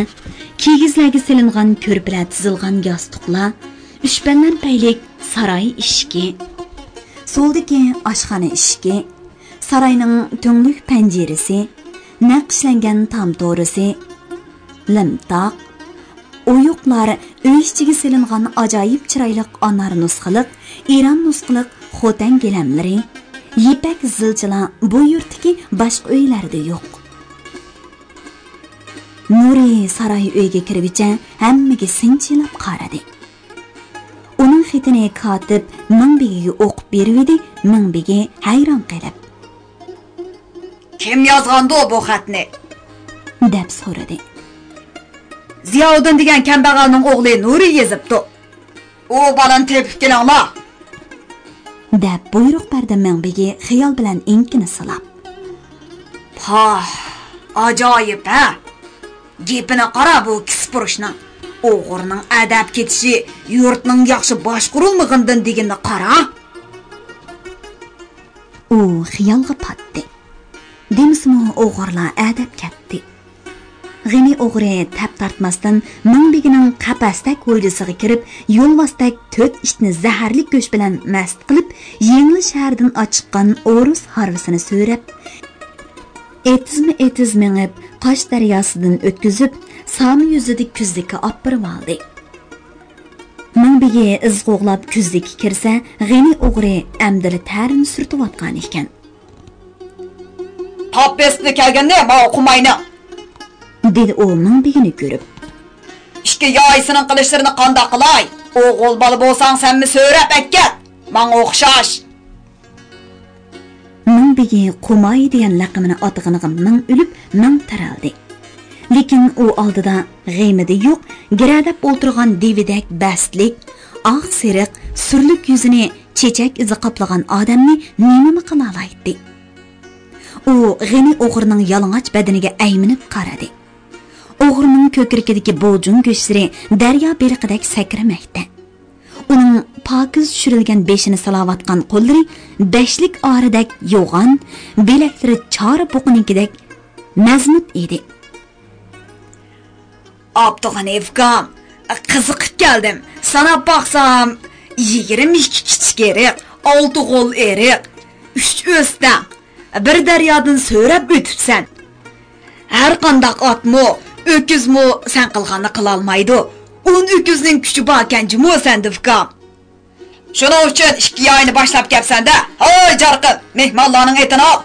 كىگىزلەرگە سېلىنغان كۆرپىلەر تىزىلغان ياستۇقلار، ئۈچ پەللەمپەيلىك ساراي ئىشىكى، سولدىكى ئاشخانا ئىشىكى، ساراينىڭ تۈڭلۈك پەنجىرىسى، نەقىشلەنگەن تام تورۇسى، لىمتاق، ئويۇقلار، ئۆي ئىچىگە سېلىنغان ئاجايىپ چىرايلىق ئانار نۇسخىلىق، ئىران نۇسخىلىق خوتەن گىلەملىرى، يىپەك زىلچىلار بۇ يۇرتتىكى باشقا ئۆيلەردە يوق. نۇرى ساراي ئۆيگە كىرگۈچە ھەممىگە سىنچىلاپ قارىدى. ئۇنىڭ خېتىنى كاتىپ مىڭبېگىگە ئوقۇپ بېرىۋىدى، مىڭبېگى ھەيران قېلىپ، «كىم يازغاندۇ بۇ خەتنى؟» دەپ سورىدى. «زىياۋۇدۇن دېگەن كەمبەغەلنىڭ ئوغلى نۇرى يېزىپتۇ. ئۇ بالىنى تېپىپ كېلىڭلار.» دەپ بۇيرۇق بەردى مىڭبېگى خىيال بىلەن ئېڭىكىنى سىلاپ. پاھ، ئاجايىپ ھە! گېپىنى قارا بۇ كىسپۇرۇشنىڭ. ئوغرىنىڭ ئەدەپ كېتىشى يۇرتنىڭ ياخشى باشقۇرۇلمىغىنىدىن دېگىنىنى قارا. ئۇ خىيالغا پاتتى. دېمىسىمۇ ئوغرىلار ئەدەپ كەتتى. غېنى ئوغرى تەپ تارتماستىن مىڭبېگىنىڭ قەپەستەك ھويلىسىغا كىرىپ، يولۋاستەك تۆت ئىتنى زەھەرلىك گۆش بىلەن مەست قىلىپ، يېڭىلا شەھەردىن ئاچىققان ئورۇس ھارۋىسىنى سۆرەپ، ئېتىزمۇ ئېتىز مېڭىپ، قاش دەرياسىدىن ئۆتكۈزۈپ، سامى يۈزىدىكى كۈزدىكى ئاپىرىۋالدى. مىڭبېگى ئىز قوغلاپ كۈزدىكى كىرسە، غېنى ئوغرى ئەمدىلا تەرىنى سۈرتۈۋاتقان ئىكەن. «تاپ بېسىپلا كەلگىننى ماۋۇ قۇماينىڭ!» دېدى ئۇ مىڭبېگىنى كۆرۈپ. «ئىككى يايىسىنىڭ قىلىچلىرىنى قانداق قىلاي؟ ئوغۇل بالا بولساڭ سەنمۇ سۆرەپ ئەكەت، ماڭا ئوخشاش!» مىڭبېگى قۇماي دېگەن لەقىمىنى ئاتىغىنىغا مىڭ ئۆلۈپ، مىڭ تىرىلدى. لېكىن ئۇ ئالدىدا غېمىدە يوق، گىرەدەپ ئولتۇرغان دېۋىدەك بەستلىك، ئاق سېرىق، سۈرلۈك يۈزىنى چېچەك ئىزى قاپلىغان ئادەمنى نېمىمۇ قىلالايتتى؟ ئۇ غېنى ئوغرىنىڭ يالىڭاچ بەدىنىگە ئەيمىنىپ قارىدى. ئوغرىنىڭ كۆكرىكىدىكى بوجۇڭ گۆشلىرى دەريا بېلىقىدەك سەكرىمەكتە. ئۇنىڭ پاكىز چۈشۈرۈلگەن بېشىنى سىلاۋاتقان قوللىرى دەشتلىك ئارىدەك يوغان، بىلەكلىرى چارە بۇقىنىڭكىدەك مەزمۇت ئىدى. «ئابدۇغېنى ئۇكام، قىزىقىپ كەلدىم. ساناپ باقسام، يىگىرمە ئىككى كىچىك ئېرىق، ئالتە غول ئېرىق، ئۈچ ئۆستەڭ، بىر دەريادىن سۆرەپ ئۆتۈپسەن. ھەر قانداق ئاتمۇ، ئۆكۈزمۇ سەن قىلغاننى قىلالمايدۇ. ئون ئۆكۈزنىڭ كۈچى باركەن جۇمۇ سەندە، ئۇكام.» «شۇنىڭ ئۈچۈن ئىككى ياينى باشلاپ كەپسەن-دە. ھاي جارقىن، مېھمانلارنىڭ ئېتىنى ئال.»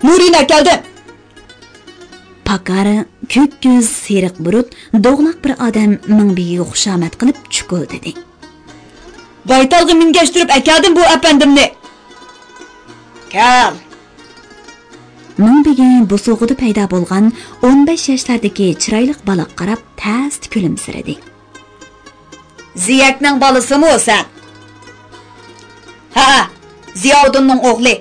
«نۇرىنى ئەكەلدىم.» پاكار، كۆك كۆز، سېرىق بۇرۇت، دوغلاق بىر ئادەم مىڭبېگىگە خۇشامەت قىلىپ چۈكۈلدىدى. «بايتالغا مىنگەشتۈرۈپ ئەكەلدىم بۇ ئەپەندىمنى. كەل.» مىڭبېگى بوسۇغىدا پەيدا بولغان ئون بەش ياشلاردىكى چىرايلىق بالىغا قاراپ تەستە كۈلۈمسىرىدى. «زىيەكنىڭ بالىسىمۇ سەن؟» «ھەئە، زىياۋۇدۇننىڭ ئوغلى.»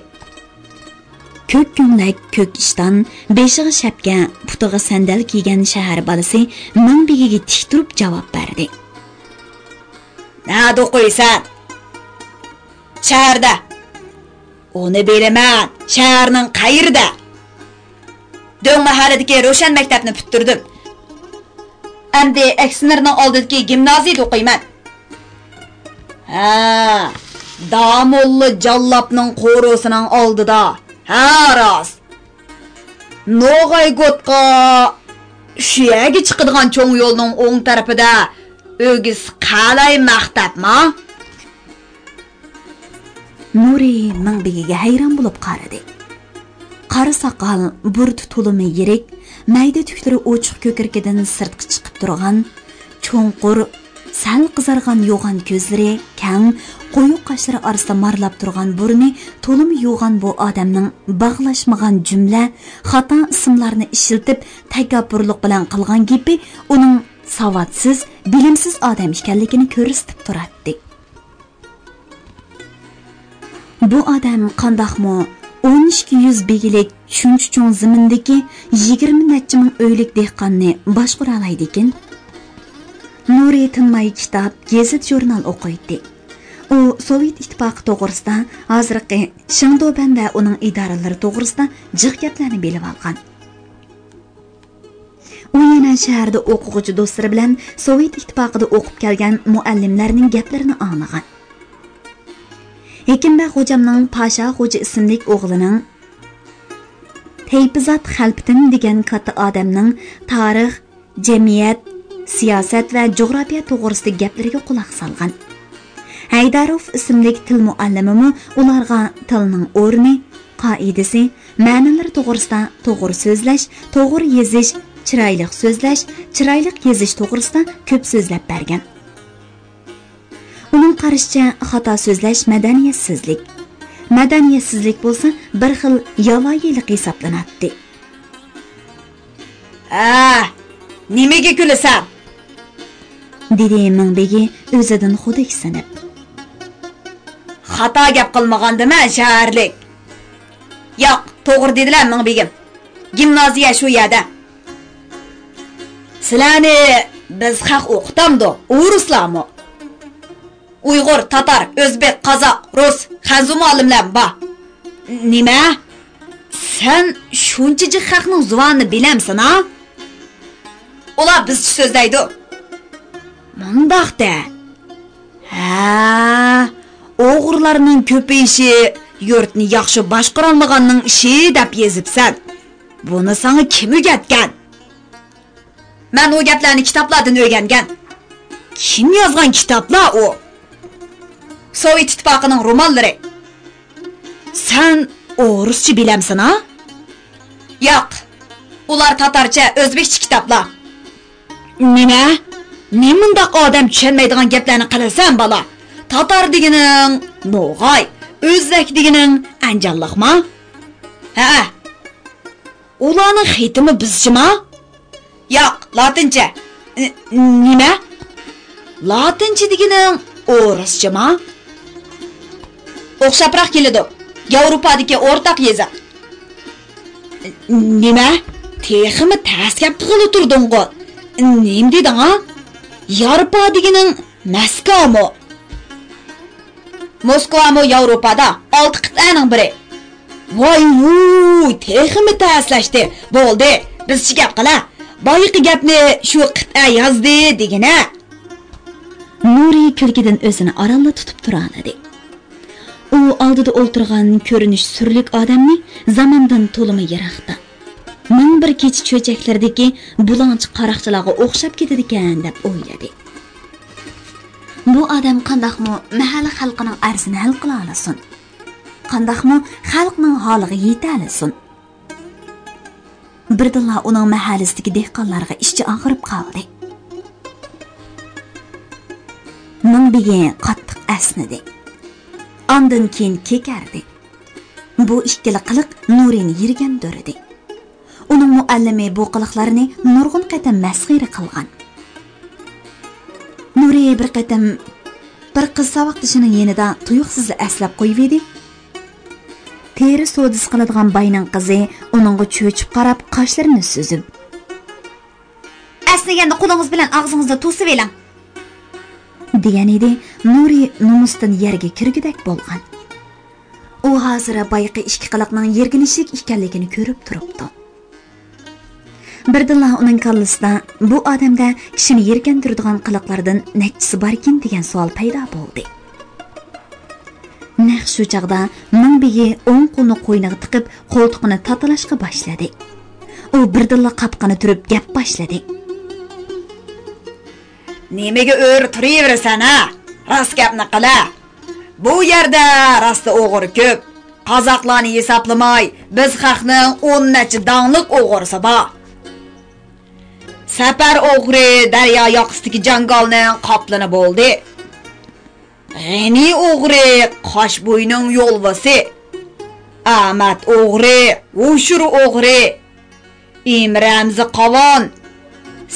كۆك كۆڭلەك، كۆك ئىشتان، بېشىغا شەپكە، پۇتىغا سەندەل كىيگەن شەھەر بالىسى مىڭبېگىگە تىك تۇرۇپ جاۋاب بەردى. «نەدە ئوقۇيسەن؟» «شەھەردە.» «ئۇنى بىلىمەن، شەھەرنىڭ قەيىرىدە؟» «دۆڭ مەھەللىدىكى روشەن مەكتەپنى پۈتتۈردۈم. ئەمدى ئەكسىنىرنىڭ ئالدىدىكى گىمنازىيىدە ئوقۇيمەن.» «ھە، داموللا جاللاپنىڭ قورۇسىنىڭ ئالدىدا. ھە، راست. نوغاي گوتقا شۇ يەرگە چىقىدىغان چوڭ يولنىڭ ئوڭ تەرىپىدە ئۆگزە قەلەي مەختەپما؟» نۇرى مىڭبېگىگە ھەيران بولۇپ قارىدى. قارا ساقال، بۇرۇتى تولىمۇ يىرىك، مەيدە تۈكلىرى ئوچۇق كۆكرىكىدىن سىرتقا چىقىپ تۇرغان، چوڭقۇر، سەل قىزارغان يوغان كۆزلىرى، كەڭ، قويۇق قاشلىرى ئارىسىدا مارىلاپ تۇرغان بۇرنى تولىمۇ يوغان بۇ ئادەمنىڭ باغلاشمىغان جۈملە، خاتا ئىسىملارنى ئىشلىتىپ، تەكەببۇرلۇق بىلەن قىلغان گېپى ئۇنىڭ ساۋاتسىز، بىلىمسىز ئادەم ئىكەنلىكىنى كۆرسىتىپ تۇراتتى. بۇ ئادەم قانداقمۇ ئون ئىككى يۈز بېگىلىك شۇنچە چوڭ زېمىندىكى يىگىرمە نەچچە مىڭ ئۆيلۈك دېھقاننى باشقۇرالايدىكىن؟ نۇرى تىنماي كىتاب، گېزىت-ژۇرنال ئوقۇيتتى. ئۇ سوۋېت ئىتتىپاقى توغرىسىدا، ھازىرقى شېڭدۇبەن ۋە ئۇنىڭ ئىدارىلىرى توغرىسىدا جىق گەپلەرنى بىلىۋالغان. ئۇ يەنە شەھەردە ئوقۇغۇچى دوستلىرى بىلەن سوۋېت ئىتتىپاقىدا ئوقۇپ كەلگەن مۇئەللىملەرنىڭ گەپلىرىنى ئاڭلىغان. ھېكىمبەگ خوجامنىڭ پاشا خوجا ئىسىملىك ئوغلىنىڭ، تەيپىزات خەلپىتىم دېگەن كاتتا ئادەمنىڭ تارىخ، جەمئىيەت، سىياسەت ۋە جۇغراپىيە توغرىسىدىكى گەپلىرىگە قۇلاق سالغان. ھەيداروف ئىسىملىك تىل مۇئەللىمىمۇ ئۇلارغا تىلنىڭ ئورنى، قائىدىسى، مەنىلىرى توغرىسىدا، توغرا سۆزلەش، توغرا يېزىش، چىرايلىق سۆزلەش، چىرايلىق يېزىش توغرىسىدا كۆپ سۆزلەپ بەرگەن. ئۇنىڭ قارىشىچە، خاتا سۆزلەش مەدەنىيەتسىزلىك، مەدەنىيەتسىزلىك بولسا بىر خىل ياۋايىلىق ھېسابلىناتتى. ھە، نېمىگە كۈلىسەن؟ دېدى مىڭبېگى ئۆزىدىن خۇدىكسىنىپ. خاتا گەپ قىلمىغاندىمەن، شەھەرلىك. ياق، توغرا دېدىلە، مىڭبېگىم. گىمنازىيە شۇ يەردە. سىلەرنى بىز خەق ئوقۇتامدۇ، ئورۇسلارمۇ؟ ئۇيغۇر، تاتار، ئۆزبېك، قازاق، رۇس، خەنزۇ مۇئەللىملەرمۇ بار. نېمە؟ سەن شۇنچە جىق خەقنىڭ زۇۋانىنى بىلەمسەن ھا؟ ئۇلار بىزچە سۆزلەيدۇ. مۇنداق دە. ھە، ئوغرىلارنىڭ كۆپىيىشى يۇرتنى ياخشى باشقۇرالمىغاننىڭ ئىشى دەپ يېزىپسەن. بۇنى ساڭا كىم ئۆگەتكەن؟ مەن ئۇ گەپلەرنى كىتابلاردىن ئۆگەنگەن. كىم يازغان كىتابلار ئۇ؟ سوۋېت ئىتتىپاقىنىڭ رومانلىرى. سەن ئورۇسچە بىلەمسەن ھا؟ ياق، ئۇلار تاتارچە، ئۆزبېكچە كىتابلار. نېمە؟ نېمانداق ئادەم چۈشەنمەيدىغان گەپلەرنى قىلىسەن، بالا؟ تاتار دېگىنىڭ نوغاي، ئۆزبەك دېگىنىڭ ئەنجانلىقما؟ ھەئە. ئۇلارنىڭ خېتىمۇ بىزچىما؟ ياق، لاتىنچە. ن-، نېمە؟ لاتىنچە دېگىنىڭ ئورۇسچىما؟ ئوخشاپراق كېلىدۇ. ياۋروپادىكى ئورتاق يېزىق. نېمە؟ تېخىمۇ تەس گەپ قىلىپ تۇردۇڭغۇ. نېمە دېدىڭ ھا؟ يارپا دېگىنىڭ مەسكومۇ؟ موسكۋامۇ ياۋروپادا، ئالتە قىتئەنىڭ بىرى. ۋاي ۋۇي، تېخىمۇ تەسلەشتى. بولدى، بىزچە گەپ قىلە. بايىقى گەپنى شۇ قىتئە يازدى دېگىنە. نۇرى كۈلكىدىن ئۆزىنى ئارانلا تۇتۇپ تۇرالىدى. ئۇ ئالدىدا ئولتۇرغان كۆرۈنۈش سۈرلۈك ئادەمنى زاماندىن تولىمۇ يىراقتا، مىڭ بىر كېچە چۆچەكلىرىدىكى بۇلاڭچى قاراقچىلارغا ئوخشاپ كېتىدىكەن دەپ ئويلىدى. بۇ ئادەم قانداقمۇ مەھەللە خەلقىنىڭ ئەرزىنى ھەل قىلالىسۇن؟ قانداقمۇ خەلقنىڭ ھالىغا يېتەلىسۇن؟ بىردىنلا ئۇنىڭ مەھەللىسىدىكى دېھقانلارغا ئىچى ئاغرىپ قالدى. مىڭبېگى قاتتىق ئەسنىدى. ئاندىن كېيىن كېكەردى. بۇ ئىككىلا قىلىق نۇرىنى يىرگەندۈردى. ئۇنىڭ مۇئەللىمى بۇ قىلىقلارنى نۇرغۇن قېتىم مەسخىرە قىلغان. نۇرى بىر قېتىم بىر قىز ساۋاقدىشىنىڭ يېنىدا تۇيۇقسىزلا ئەسلەپ قويۇۋىدى. تېرە سودىسى قىلىدىغان باينىڭ قىزى ئۇنىڭغا چۆچۈپ قاراپ، قاشلىرىنى سۈزۈپ، «ئەسنىگەندە قولىڭىز بىلەن ئاغزىڭىزنى توسۇۋېلىڭ» دېگەن ئىدى. نۇرى نومۇستىن يەرگە كىرگۈدەك بولغان. ئۇ ھازىر بايىقى ئىككى قىلىقنىڭ يىرگىنىشىك ئىكەنلىكىنى كۆرۈپ تۇرۇپتۇ. بىردىنلا ئۇنىڭ كاللىسىدا بۇ ئادەمدە كىشىنى يىرگەندۈرىدىغان قىلىقلاردىن نەچچىسى باركىن دېگەن سوئال پەيدا بولدى. نەق شۇ چاغدا مىڭبېگى ئوڭ قولىنى قوينىغا تىقىپ، قولتۇقىنى تاتىلاشقا باشلىدى. ئۇ بىردىنلا قاپىقىنى تۈرۈپ گەپ باشلىدى. نېمىگە ئۆرە تۇرۇۋېرىسەن ھە؟ راست گەپنى قىلە. بۇ يەردە راستا ئوغرى كۆپ. قازاقلارنى ھېسابلىماي، بىز خەقنىڭ ئون نەچچە داڭلىق ئوغرىسى بار. سەپەر ئوغرى دەريا ياقىسىدىكى جاڭگالنىڭ قاپلىنى بولدى. غېنى ئوغرى قاش بويىنىڭ يولۋىسى. ئەمەت ئوغرى، ھوشۇر ئوغرى. ئىمرەمزى قاۋان،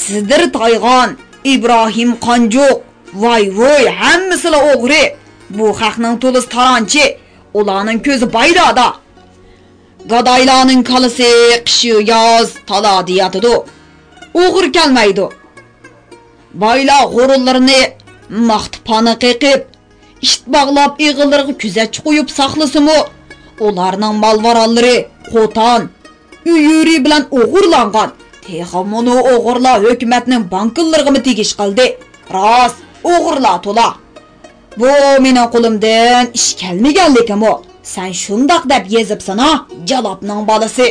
سىدىر تايغان، ئىبراھىم قانجۇق، ۋاي ۋۇي، ھەممىسىلا ئوغرى. بۇ خەقنىڭ تولىسى تالانچى، ئۇلارنىڭ كۆزى بايلاردا. گادايلارنىڭ كالىسى قىشۇ ياز تالادا ياتىدۇ. ئوغرى كەلمەيدۇ. بايلار غۇرۇنلىرىنى ماختىپانە قېقىپ، ئىت باغلاپ ئېغىللىرىغا كۆزەتچى قويۇپ ساقلىسىمۇ، ئۇلارنىڭ مال-ماراللىرى، قوتان، ئۆيۈرى بىلەن ئوغرىلانغان. تېخى مۇنۇ ئوغرىلار ھۆكۈمەتنىڭ بانكىلىرىغىمۇ تېگىش قىلدى. راست، ئوغرىلار تولا. بۇ مېنىڭ قولۇمدىن ئىش كەلمىگەنلىكىمۇ. سەن شۇنداق دەپ يېزىپسەن ھا، جالاپنىڭ بالىسى.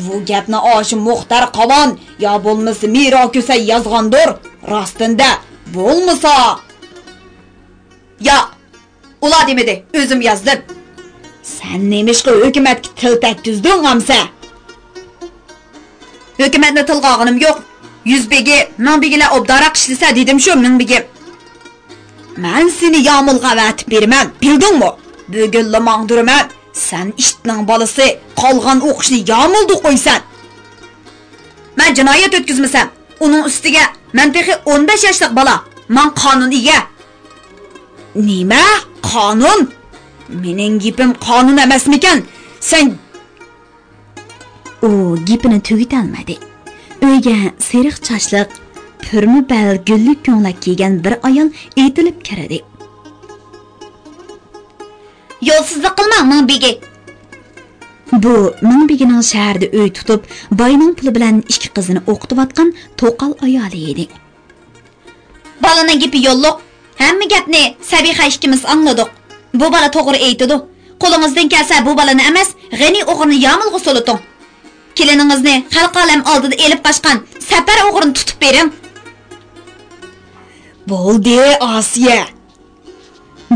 بۇ گەپنى ئاشۇ مۇختەر قاۋان يا بولمىسا مىرا كۆسەي يازغاندۇر. راستىندە، بولمىسا. يا، ئۇلار دېمىدى، ئۆزۈم يازدىم. سەن نېمىشقا ھۆكۈمەتكە تىل تەگكۈزدۈڭ ئەمسە؟ ھۆكۈمەتنى تىلغا ئالغىنىم يوق. يۈز بېگى، مىڭ بېگىلەر ئوبدانراق ئىشلىسە دېدىم شۇ مىڭ بېگىم. مەن سېنى يامۇلغا ئەۋەتىپ بېرىمەن، بىلدىڭمۇ؟ بۈگۈنلا ماڭدۇرىمەن. سەن ئىتنىڭ بالىسى، قالغان ئوقۇشنى يامۇلدا ئوقۇيسەن. مەن جىنايەت ئۆتكۈزمىسەم، ئۇنىڭ ئۈستىگە مەن تېخى ئون بەش ياشلىق بالا. ماڭا قانۇن ئىگە. نېمە؟ قانۇن؟ مېنىڭ گېپىم قانۇن ئەمەسمىكەن؟ سەن ئۇ گېپىنى تۈگىتەلمىدى. ئۆيگە سېرىق چاچلىق، پۈرمە بەل گۈللۈك كۆڭلەك كىيگەن بىر ئايال ئېتىلىپ كىردى. يولسىزلىق قىلماڭ، مىڭ بېگى. بۇ مىڭ بېگىنىڭ شەھەردە ئۆي تۇتۇپ، باينىڭ پۇلى بىلەن ئىككى قىزىنى ئوقۇتۇۋاتقان توقال ئايالى ئىدى. بالىنىڭ گېپى يوللۇق. ھەممە گەپنى سەبىخە ئىككىمىز ئاڭلىدۇق. بۇ بالا توغرا ئېيتىدۇ. قولىڭىزدىن كەلسە بۇ بالىنى ئەمەس، غېنى ئوغرىنى يامۇلغا سولىتىڭ. كېلىنىڭىزنى خەلقى ئالەم ئالدىدا ئېلىپ قاچقان سەپەر ئوغرىنى تۇتۇپ بېرىڭ. بولدى، ئاسىيە.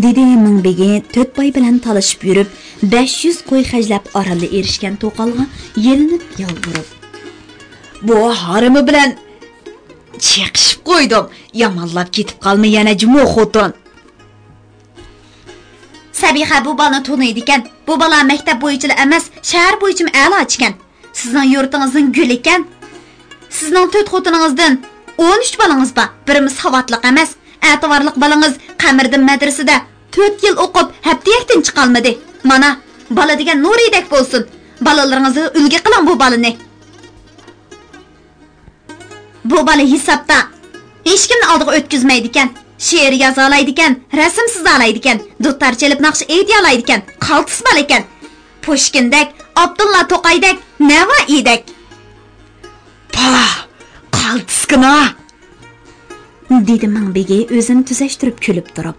دېدى مىڭ بېگى تۆت باي بىلەن تالىشىپ يۈرۈپ، بەش يۈز قوي خەجلەپ ئارانلا ئېرىشكەن توقالغا يېلىنىپ يالۋۇرۇپ. بۇ ھارىمى بىلەن چېقىشىپ قويدۇم. يامانلاپ كېتىپ قالما يەنە جۇمۇ خوتۇن. سەبىخە بۇ بالىنى تونۇيدىكەن. بۇ بالا مەكتەپ بويىچىلا ئەمەس، شەھەر بويىچىمۇ ئەلاچىكەن. سىزنىڭ يۇرتىڭىزنىڭ گۈلىكەن. سىزنىڭ تۆت خوتۇنىڭىزدىن ئون ئۈچ بالىڭىز بار. بىرىمۇ ساۋاتلىق ئەمەس. ئەتىۋارلىق بالىڭىز قەمەردىن مەدرىسىدە تۆت يىل ئوقۇپ، ھەپتىيەكتىن چىقالمىدى. مانا، بالا دېگەن نۇرىدەك بولسۇن. بالىلىرىڭىزغا ئۈلگە قىلىڭ بۇ بالىنى. بۇ بالا ھېسابتا ھېچكىمنى ئالدىغا ئۆتكۈزمەيدىكەن. شېئىر يازالايدىكەن، رەسىم سىزالايدىكەن، دۇتار چېلىپ ناخشا ئېيتىيالايدىكەن، قالتىس بالا ئىكەن. پۇشكىندەك، ئابدۇللا توقايدەك، نەۋائىيدەك. پاھ، قالتىسكىنا! دېدى مىڭ بېگى ئۆزىنى تۈزەشتۈرۈپ كۈلۈپ تۇرۇپ.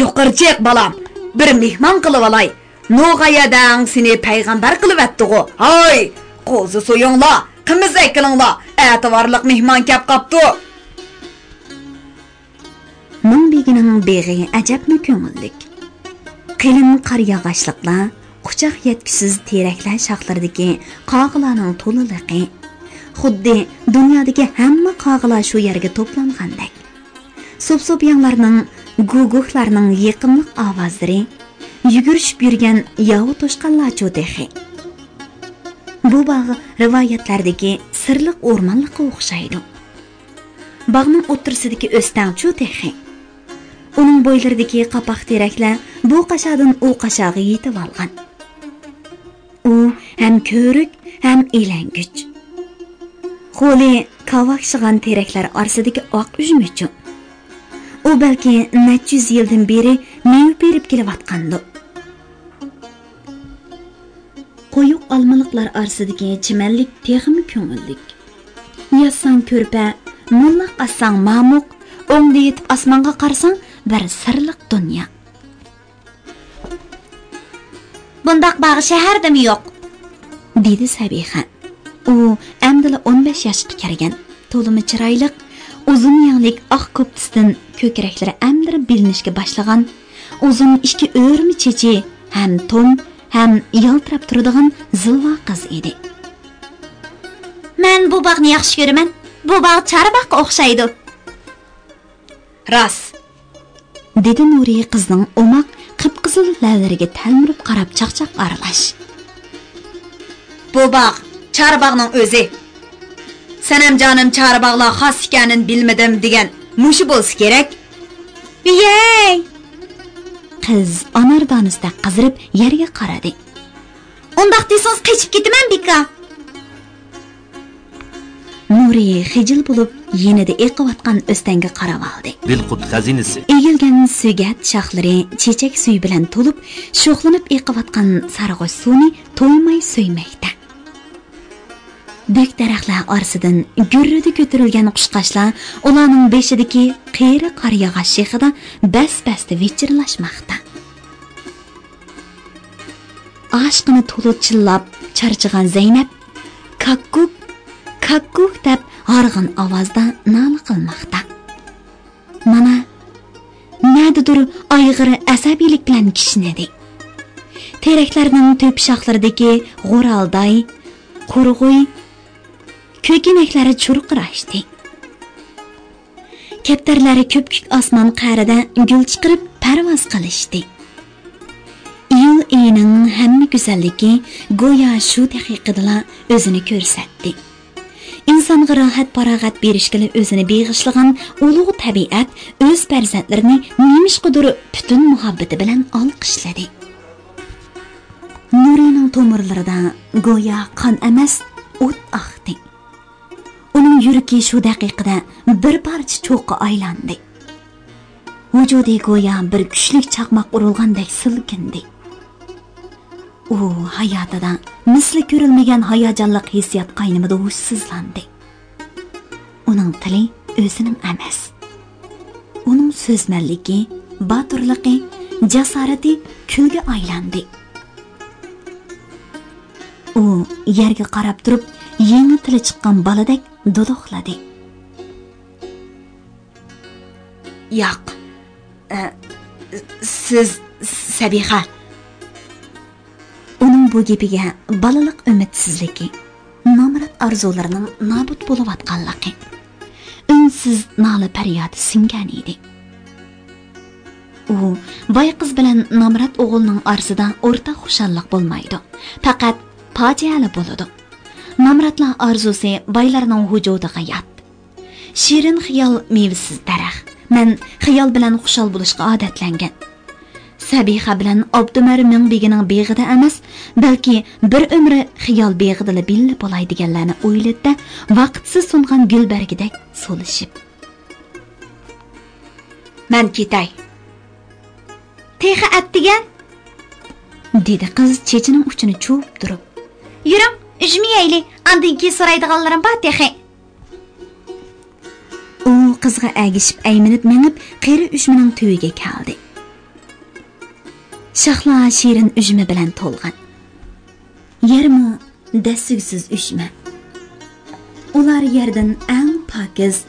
يۇقىرى چىق، بالام، بىر مېھمان قىلىۋالاي. نوغايەدەڭ سېنى پەيغەمبەر قىلىۋەتتىغۇ. ھاي، قوزا سويۇڭلار، قىمىز ئەكىلىڭلار، ئەتىۋارلىق مېھمان كەپ قاپتۇ. مىڭ بېگىنىڭ بېغى ئەجەبمۇ كۆڭۈللۈك. قېلىن قار ياغاچلىقلار، قۇچاق يەتكۈسىز تېرەكلەر شاخلىرىدىكى قاغىلارنىڭ تولىلىقى، خۇددى دۇنيادىكى ھەممە قاغىلار شۇ يەرگە توپلانغاندەك. سوپسوپىياڭلارنىڭ، گۇگۇكلارنىڭ يېقىملىق ئاۋازلىرى، يۈگۈرۈشۈپ يۈرگەن ياۋا توشقانلارچۇ تېخى. بۇ باغ رىۋايەتلەردىكى سىرلىق ئورمانلىققا ئوخشايدۇ. باغنىڭ ئوتتۇرىسىدىكى ئۆستەڭچۇ تېخى. ئۇنىڭ بويلىرىدىكى قاپاق تېرەكلەر بۇ قاشادىن ئۇ قاشاغا يېتىۋالغان. ئۇ ھەم كۆۋرۈك، ھەم ئىلەڭگۈچ. خولى كاۋاكشىغان تېرەكلەر ئارىسىدىكى ئاق ئۈجمىچۇ. ئۇ بەلكى نەچچە يۈز يىلدىن بېرى مېۋە بېرىپ كېلىۋاتقاندۇ. قويۇق ئالمىلىقلار ئارىسىدىكى چىمەنلىك تېخىمۇ كۆڭۈللۈك. ياتساڭ كۆرپە، مۇنداق ئاتساڭ مامۇق، ئوڭدا يېتىپ ئاسمانغا قارىساڭ بىر سىرلىق دۇنيا. بۇنداق باغ شەھەردىمۇ يوق، دېدى سەبىخە. ئۇ ئەمدىلا ئون بەش ياشقا كىرگەن، تولىمۇ چىرايلىق، ئۇزۇن يەڭلىك ئاق كوپتىسىدىن كۆكرەكلىرى ئەمدىلا بىلىنىشكە باشلىغان، ئۇزۇن ئىككى ئۆرمە چېچى ھەم توم، ھەم يالتىراپ تۇرىدىغان زىلۋا قىز ئىدى. مەن بۇ باغنى ياخشى كۆرىمەن. بۇ باغ چارباغقا ئوخشايدۇ. راست، دېدى نۇرى قىزنىڭ ئوماق، قىپقىزىل لەۋلىرىگە تەلمۈرۈپ قاراپ چاقچاق ئارىلاش. بۇ باغ چارباغنىڭ ئۆزى. سەنەمجانىم چارباغلار خاس ئىكەنىنى بىلمىدىم دېگەن مۇشۇ بولسا كېرەك. ۋىيەي! قىز ئانار دانىسىدەك قىزىرىپ يەرگە قارىدى. ئۇنداق دېسىڭىز، قېچىپ كېتىمەن، بىكا. نۇرى خىجىل بولۇپ، يېنىدا ئېقىۋاتقان ئۆستەڭگە قاراۋالدى. دىلقۇت خەزىنىسى. ئېگىلگەن سۆگەت شاخلىرى چېچەك سۈيى بىلەن تولۇپ، شوخلىنىپ ئېقىۋاتقان سارغۇچ سۇنى تويماي سۆيمەكتە. بۈك دەرەخلەر ئارىسىدىن گۈررىدە كۆتۈرۈلگەن قۇشقاچلار ئۇلارنىڭ بېشىدىكى قېرى قارىياغاچ شېخىدا بەس-بەستە ۋىچىرلاشماقتا. ئاشىقىنى تولا چىللاپ چارچىغان زەينەپ، «كاككۇك، كاككۇك» دەپ ھارغىن ئاۋازدا نالە قىلماقتا. مانا، نەدىدۇر ئايغىر ئەسەبىيلىك بىلەن كىشنىدى. تېرەكلەرنىڭ تۆپە شاخلىرىدىكى غورالداي، قۇرغۇي، كۆكىنەكلەر چۇرقىراشتى. كەپتەرلەر كۆپكۆك ئاسمان قەرىدە گۈل چىقىرىپ پەرۋاز قىلىشتى. ئىيۇل ئېيىنىڭ ھەممە گۈزەللىكى گويا شۇ دەقىقىدىلا ئۆزىنى كۆرسەتتى. ئىنسانغا راھەت-پاراغەت بېرىشكىلا ئۆزىنى بېغىشلىغان ئۇلۇغ تەبىئەت ئۆز پەرزەنتلىرىنى نېمىشقىدۇر پۈتۈن مۇھەببىتى بىلەن ئالقىشلىدى. نۇرىنىڭ تومۇرلىرىدا گويا قان ئەمەس، ئوت ئاقتى. ئۇنىڭ يۈرىكى شۇ دەقىقىدە بىر پارچە چوغقا ئايلاندى. ۋۇجۇدى گويا بىر كۈچلۈك چاقماق ئۇرۇلغاندەك سىلكىندى. ئۇ ھاياتىدا مىسلى كۆرۈلمىگەن ھاياجانلىق ھېسسىيات قاينىمىدا ھوشسىزلاندى. ئۇنىڭ تىلى ئۆزىنىڭ ئەمەس. ئۇنىڭ سۆزمەنلىكى، باتۇرلۇقى، جاسارىتى كۈلگە ئايلاندى. ئۇ يەرگە قاراپ تۇرۇپ، يېڭى تىلى چىققان بالىدەك دۇدۇقلىدى. ياق، ئە، سىز سەبىخە. ئۇنىڭ بۇ گېپىگە بالىلىق ئۈمىدسىزلىكى، نامرات ئارزۇلىرىنىڭ نابۇت بولۇۋاتقانلىقى، ئۈنسىز نالە-پەريادى سىڭگەن ئىدى. ئۇ باي قىز بىلەن نامرات ئوغۇلنىڭ ئارىسىدا ئورتاق خۇشاللىق بولمايدۇ، پەقەت پاجىئەلا بولىدۇ. نامراتلار ئارزۇسى بايلارنىڭ ۋۇجۇدىغا يات. شېرىن خىيال مېۋىسىز دەرەخ. مەن خىيال بىلەن خۇشال بولۇشقا ئادەتلەنگەن. سەبىخە بىلەن ئابدۇمەر مىڭبېگىنىڭ بېغىدا ئەمەس، بەلكى بىر ئۆمرى خىيال بېغىدىلا بىللە بولاي دېگەنلەرنى ئويلىدى-دە، ۋاقىتسىز سۇنغان گۈل بەرگىدەك سولىشىپ. مەن كېتەي. تېخى ئەتىگەن، دېدى قىز چېچىنىڭ ئۇچىنى چۇۋۇپ تۇرۇپ. يۈرۈڭ، ئۈجمە يەيلى، ئاندىن كېيىن سورايدىغانلىرىم بار تېخى. ئۇ قىزغا ئەگىشىپ ئەيمىنىپ مېڭىپ، قېرى ئۈجمىنىڭ تۈۋىگە كەلدى. شاخلار شېرىن ئۈجمە بىلەن تولغان. يەرمۇ دەسسىگۈسىز ئۈجمە. ئۇلار يەردىن ئەڭ پاكىز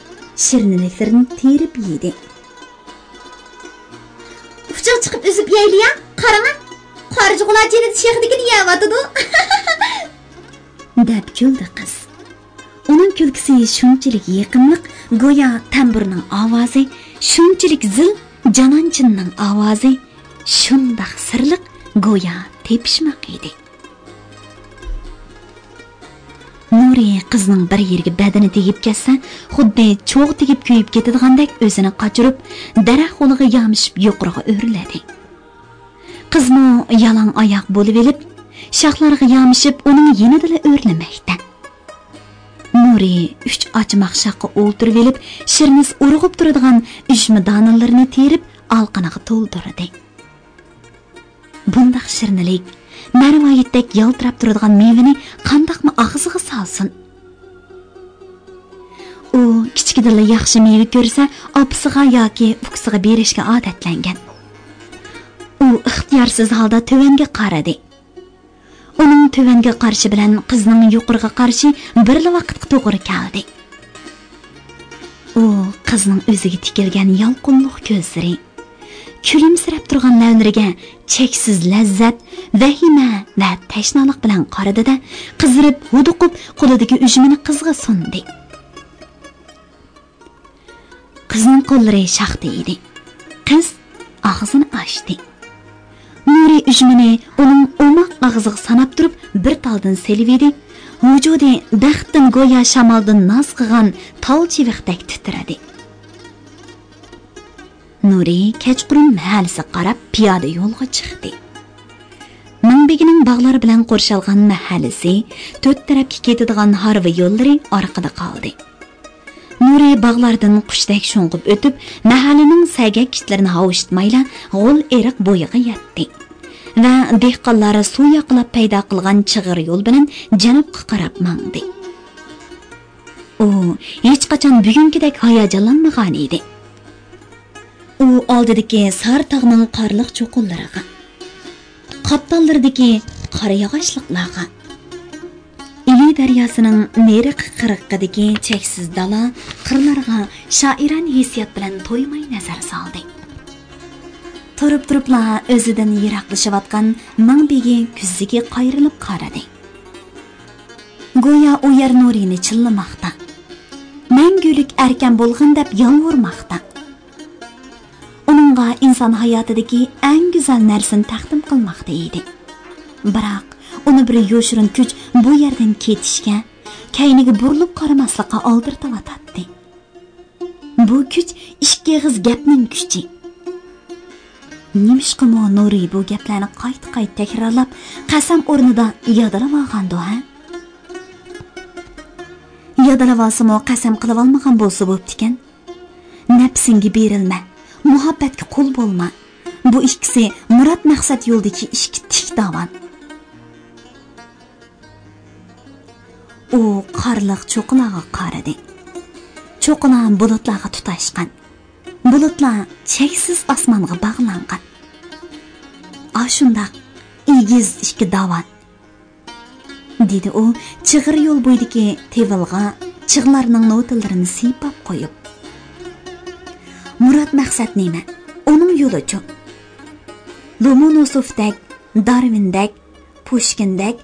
شىرنىلىكلىرىنى تېرىپ يېدى. ئۇچىغا چىقىپ ئۈزۈپ يەيلى يا، قاراڭا، قارىجۇغۇلار جېنىدا شېخىدىكىنى يەۋاتىدۇ. دەپ كۈلدى قىز. ئۇنىڭ كۈلكىسى شۇنچىلىك يېقىملىق، گويا تەمبۇرنىڭ ئاۋازى، شۇنچىلىك زىل، جانانچىننىڭ ئاۋازى، شۇنداق سىرلىق، گويا تېپىشماق ئىدى. نۇرى قىزنىڭ بىر يېرىگە بەدىنى تېگىپ كەتسە، خۇددى چوغ تېگىپ كۆيۈپ كېتىدىغاندەك ئۆزىنى قاچۇرۇپ، دەرەخ غولىغا يامىشىپ يۇقىرىغا ئۆرلىدى. قىزمۇ يالاڭ ئاياق بولۇۋېلىپ، شاخلارغا يامىشىپ ئۇنىڭ يېنىدىلا ئۆرلىمەكتە. نۇرى ئۈچ ئاچىماق شاخقا ئولتۇرۇۋېلىپ، شىرنىسى ئۇرغۇپ تۇرىدىغان ئۈجمە دانىلىرىنى تېرىپ ئالىقىنىغا تولدۇردى. بۇنداق شىرنىلىك، مەرۋايىتتەك يالتىراپ تۇرىدىغان مېۋىنى قانداقمۇ ئاغزىغا سالسۇن؟ ئۇ كىچىكىدىنلا ياخشى مېۋە كۆرسە، ئاپىسىغا ياكى ئۇكىسىغا بېرىشكە ئادەتلەنگەن. ئۇ ئىختىيارسىز ھالدا تۆۋەنگە قارىدى. ئۇنىڭ تۆۋەنگە قارىشى بىلەن قىزنىڭ يۇقىرىغا قارىشى بىرلا ۋاقىتقا توغرا كەلدى. ئۇ قىزنىڭ ئۆزىگە تىكىلگەن يالقۇنلۇق كۆزلىرى، كۈلۈمسىرەپ تۇرغان لەۋلىرىگە چەكسىز لەززەت، ۋەھىمە ۋە تەشنالىق بىلەن قارىدى-دە، قىزىرىپ، ھودۇقۇپ، قولىدىكى ئۈجمىنى قىزغا سۇندى. قىزنىڭ قوللىرى شاختا ئىدى. قىز ئاغزىنى ئاچتى. نۇرى ئۈجمىنى ئۇنىڭ ئوماق ئاغزىغا ساناپ تۇرۇپ، بىر تالدىن سېلىۋىدى. ۋۇجۇدى بەختتىن گويا شامالدىن ناز قىلغان تال چىۋىقتەك تىترىدى. نۇرى كەچقۇرۇن مەھەللىسىگە قاراپ پىيادە يولغا چىقتى. مىڭبېگىنىڭ باغلار بىلەن قورشالغان مەھەللىسى، تۆت تەرەپكە كېتىدىغان ھارۋا يوللىرى ئارقىدا قالدى. نۇرى باغلاردىن قۇشتەك شۇڭغۇپ ئۆتۈپ، مەھەللىنىڭ سەگەك ئىتلىرىنى ھاۋشىتمايلا غول ئېرىق بويىغا يەتتى ۋە دېھقانلار سۇ ياقىلاپ پەيدا قىلغان چىغىر يول بىلەن جەنۇبقا قاراپ ماڭدى. ئۇ ھېچقاچان بۈگۈنكىدەك ھاياجانلانمىغان ئىدى. ئۇ ئالدىدىكى سارى تاغنىڭ قارلىق چوققىلىرىغا، قاپتاللىرىدىكى قارا ياغاچلىقلارغا، ئىلى دەرياسىنىڭ نېرىقى قىرغىقىدىكى چەكسىز دالا قىرلارغا شائىرانە ھېسسىيات بىلەن تويماي نەزەر سالدى. تۇرۇپ-تۇرۇپلا ئۆزىدىن يىراقلىشىۋاتقان مىڭبېگى كۆزىگە قايرىلىپ قارىدى. گويا ئۇ يەر نۇرىنى چىللىماقتا. مەڭگۈلۈك ئەركەم بولغىن دەپ يالۋۇرماقتا. ئۇنىڭغا ئىنسان ھاياتىدىكى ئەڭ گۈزەل نەرسىنى تەقدىم قىلماقتا ئىدى. بىراق، ئۇنى بىر يوشۇرۇن كۈچ بۇ يەردىن كېتىشكە، كەينىگە بۇرۇلۇپ قارىماسلىققا ئالدىرىتىۋاتاتتى. بۇ كۈچ ئىككى ئېغىز گەپنىڭ كۈچى. نېمىشقىمۇ نۇرى بۇ گەپلەرنى قايتا-قايتا تەكرارلاپ، قەسەم ئورنىدا يادىلاپ ئالغاندۇ، ھە؟ يادىلاپ ئالسىمۇ، قەسەم قىلىۋالمىغان بولسا بوپتىكەن. نەپسىڭگە بېرىلمە، مۇھەببەتكە قۇل بولما. بۇ ئىككىسى مۇراد مەقسەت يولىدىكى ئىككى تىك داۋان. ئۇ قارلىق چوققىلارغا قارىدى. چوققىلار بۇلۇتلارغا تۇتاشقان. بۇلۇتلار چەكسىز ئاسمانغا باغلانغان. ئاشۇنداق ئېگىز ئىككى داۋان. دېدى ئۇ چىغىر يول بويىدىكى تېۋىلغا چىغلارنىڭ نوتىلىرىنى سىيپاپ قويۇپ. مۇراد مەقسەت نېمە؟ ئۇنىڭ يولىچۇ؟ لومونوسوفدەك، دارۋىندەك، پۇشكىندەك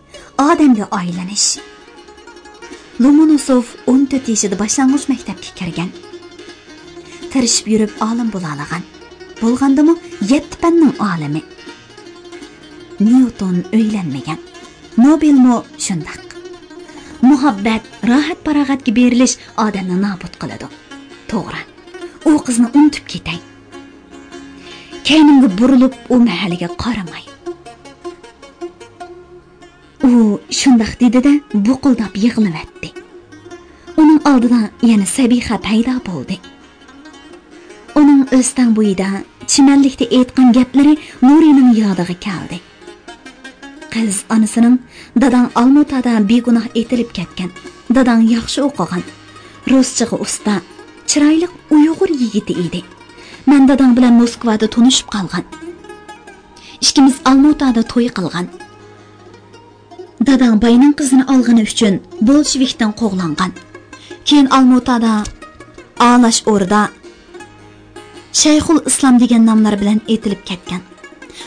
ئادەمگە ئايلىنىش. لومونوسوف ئون تۆت يېشىدا باشلانغۇچ مەكتەپكە كىرگەن. تىرىشىپ يۈرۈپ ئالىم بولالىغان. بولغاندىمۇ يەتتە پەننىڭ ئالىمى. نيۇتون ئۆيلەنمىگەن. نوبېلمۇ شۇنداق. مۇھەببەت، راھەت-پاراغەتكە بېرىلىش ئادەمنى نابۇت قىلىدۇ. توغرا، ئۇ قىزنى ئۇنتۇپ كېتەي. كەينىمگە بۇرۇلۇپ، ئۇ مەھەللىگە قارىماي. ئۇ شۇنداق دېدى-دە، بۇقۇلداپ يىغلىۋەتتى. ئۇنىڭ ئالدىدا يەنە سەبىخە پەيدا بولدى. ئۇنىڭ ئۆستەڭ بويىدا، چىمەنلىكتە ئېيتقان گەپلىرى نۇرىنىڭ يادىغا كەلدى. قىز ئانىسىنىڭ، «داداڭ ئالمۇتادا بىگۇناھ ئېتىلىپ كەتكەن. داداڭ ياخشى ئوقۇغان، رۇسچىغا ئۇستا، چىرايلىق ئۇيغۇر يىگىتى ئىدى. مەن داداڭ بىلەن موسكۋادا تونۇشۇپ قالغان. ئىككىمىز ئالمۇتادا توي قىلغان. داداڭ باينىڭ قىزىنى ئالغىنى ئۈچۈن بولشېۋىكتىن قوغلانغان. كېيىن ئالمۇتادا ئالاش ئوردا، شەيخۇل ئىسلام دېگەن ناملار بىلەن ئېتىلىپ كەتكەن.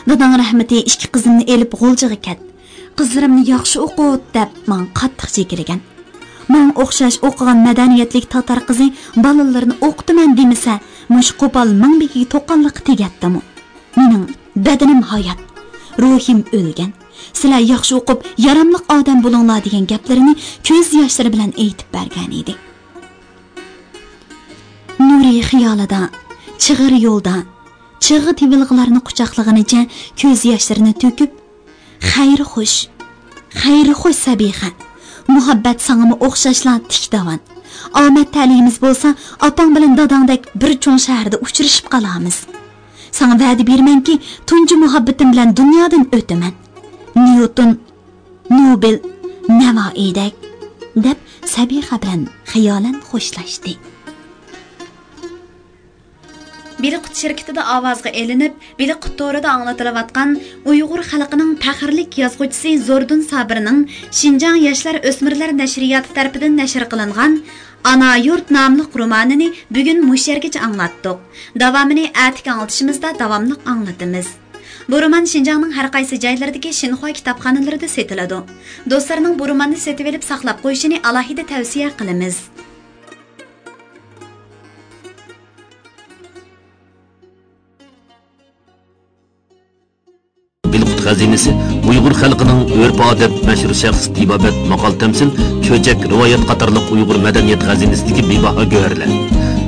داداڭ رەھمىتى ئىككى قىزىمنى ئېلىپ غۇلجىغا كەت، قىزلىرىمنى ياخشى ئوقۇت دەپ ماڭا قاتتىق جېكىلىگەن. ماڭا ئوخشاش ئوقۇغان مەدەنىيەتلىك تاتار قىزى بالىلىرىنى ئوقۇتىمەن دېمىسە، مۇشۇ قوپال مىڭبېگىگە توققانلىققا تېگەتتىمۇ؟ مېنىڭ بەدىنىم ھايات، روھىم ئۆلگەن. سىلەر ياخشى ئوقۇپ، ياراملىق ئادەم بولۇڭلار» دېگەن گەپلىرىنى كۆز ياشلىرى بىلەن ئېيتىپ بەرگەن ئىدى. نۇرى خىيالىدا چىغىر يولدا، چىغ تېۋىلغىلارنى قۇچاقلىغىنىچە كۆز ياشلىرىنى تۆكۈپ، «خەير خوش، خەير خوش سەبىخە. مۇھەببەت ساڭىمۇ ئوخشاشلا تىك داۋان. ئامەت تەلىيىمىز بولسا، ئاپاڭ بىلەن داداڭدەك بىر چوڭ شەھەردە ئۇچرىشىپ قالارمىز. ساڭا ۋەدە بېرىمەنكى، تۇنجى مۇھەببىتىم بىلەن دۇنيادىن ئۆتىمەن. نيۇتون، نوبېل، نەۋائىيدەك» دەپ سەبىخە بىلەن خىيالەن خوشلاشتى. بېلىققۇت شىركىتىدە ئاۋازغا ئېلىنىپ، بېلىققۇت تورىدا ئاڭلىتىلىۋاتقان ئۇيغۇر خەلقىنىڭ پەخىرلىك يازغۇچىسى زوردۇن سابىرنىڭ شىنجاڭ ياشلار ئۆسمۈرلەر نەشرىياتى تەرىپىدىن نەشر قىلىنغان «ئانا يۇرت» ناملىق رومانىنى بۈگۈن مۇشۇ يەرگىچە ئاڭلاتتۇق. داۋامىنى ئەتىكى ئاڭلىتىشىمىزدا داۋاملىق ئاڭلىتىمىز. بۇ رومان شىنجاڭنىڭ ھەر قايسى جايلىرىدىكى شىنخۇا كىتابخانىلىرىدا سېتىلىدۇ. دوستلارنىڭ بۇ روماننى سېتىۋېلىپ ساقلاپ قويۇشىنى ئالاھىدە تەۋسىيە قىلىمىز. بېلىققۇت خەزىنىسى ئۇيغۇر خەلقىنىڭ ئۆرپ-ئادەت، مەشھۇر شەخس، تېبابەت، ماقال-تەمسىل، چۆچەك، رىۋايەت قاتارلىق ئۇيغۇر مەدەنىيەت خەزىنىسىدىكى بىباھا گۆھەرلەر.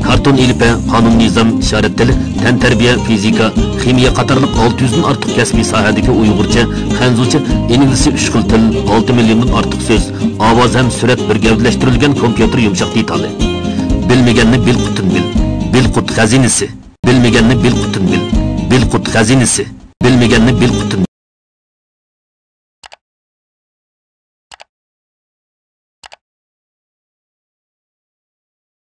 كارتون ئېلىپبە، قانۇن نىزام، ئىشارەت تىلى، تەنتەربىيە، فىزىكا، خىمىيە قاتارلىق ئالتە يۈزدىن ئارتۇق كەسپىي ساھەدىكى ئۇيغۇرچە، خەنزۇچە، ئىنگلىزچە ئۈچ خىل تىل، ئالتە مىليوندىن ئارتۇق سۆز، ئاۋاز ھەم سۈرەت بىر گەۋدىلەشتۈرۈلگەن كومپيۇتېر يۇمشاق دېتالى. بىلمىگەننى بىلقۇتتىن بىل. بىلقۇت خەزىنىسى. بىلمىگەننى بىلقۇتتىن بىل. بىلقۇت خەزىنىسى. بىلمىگەننى بىلقۇتتىن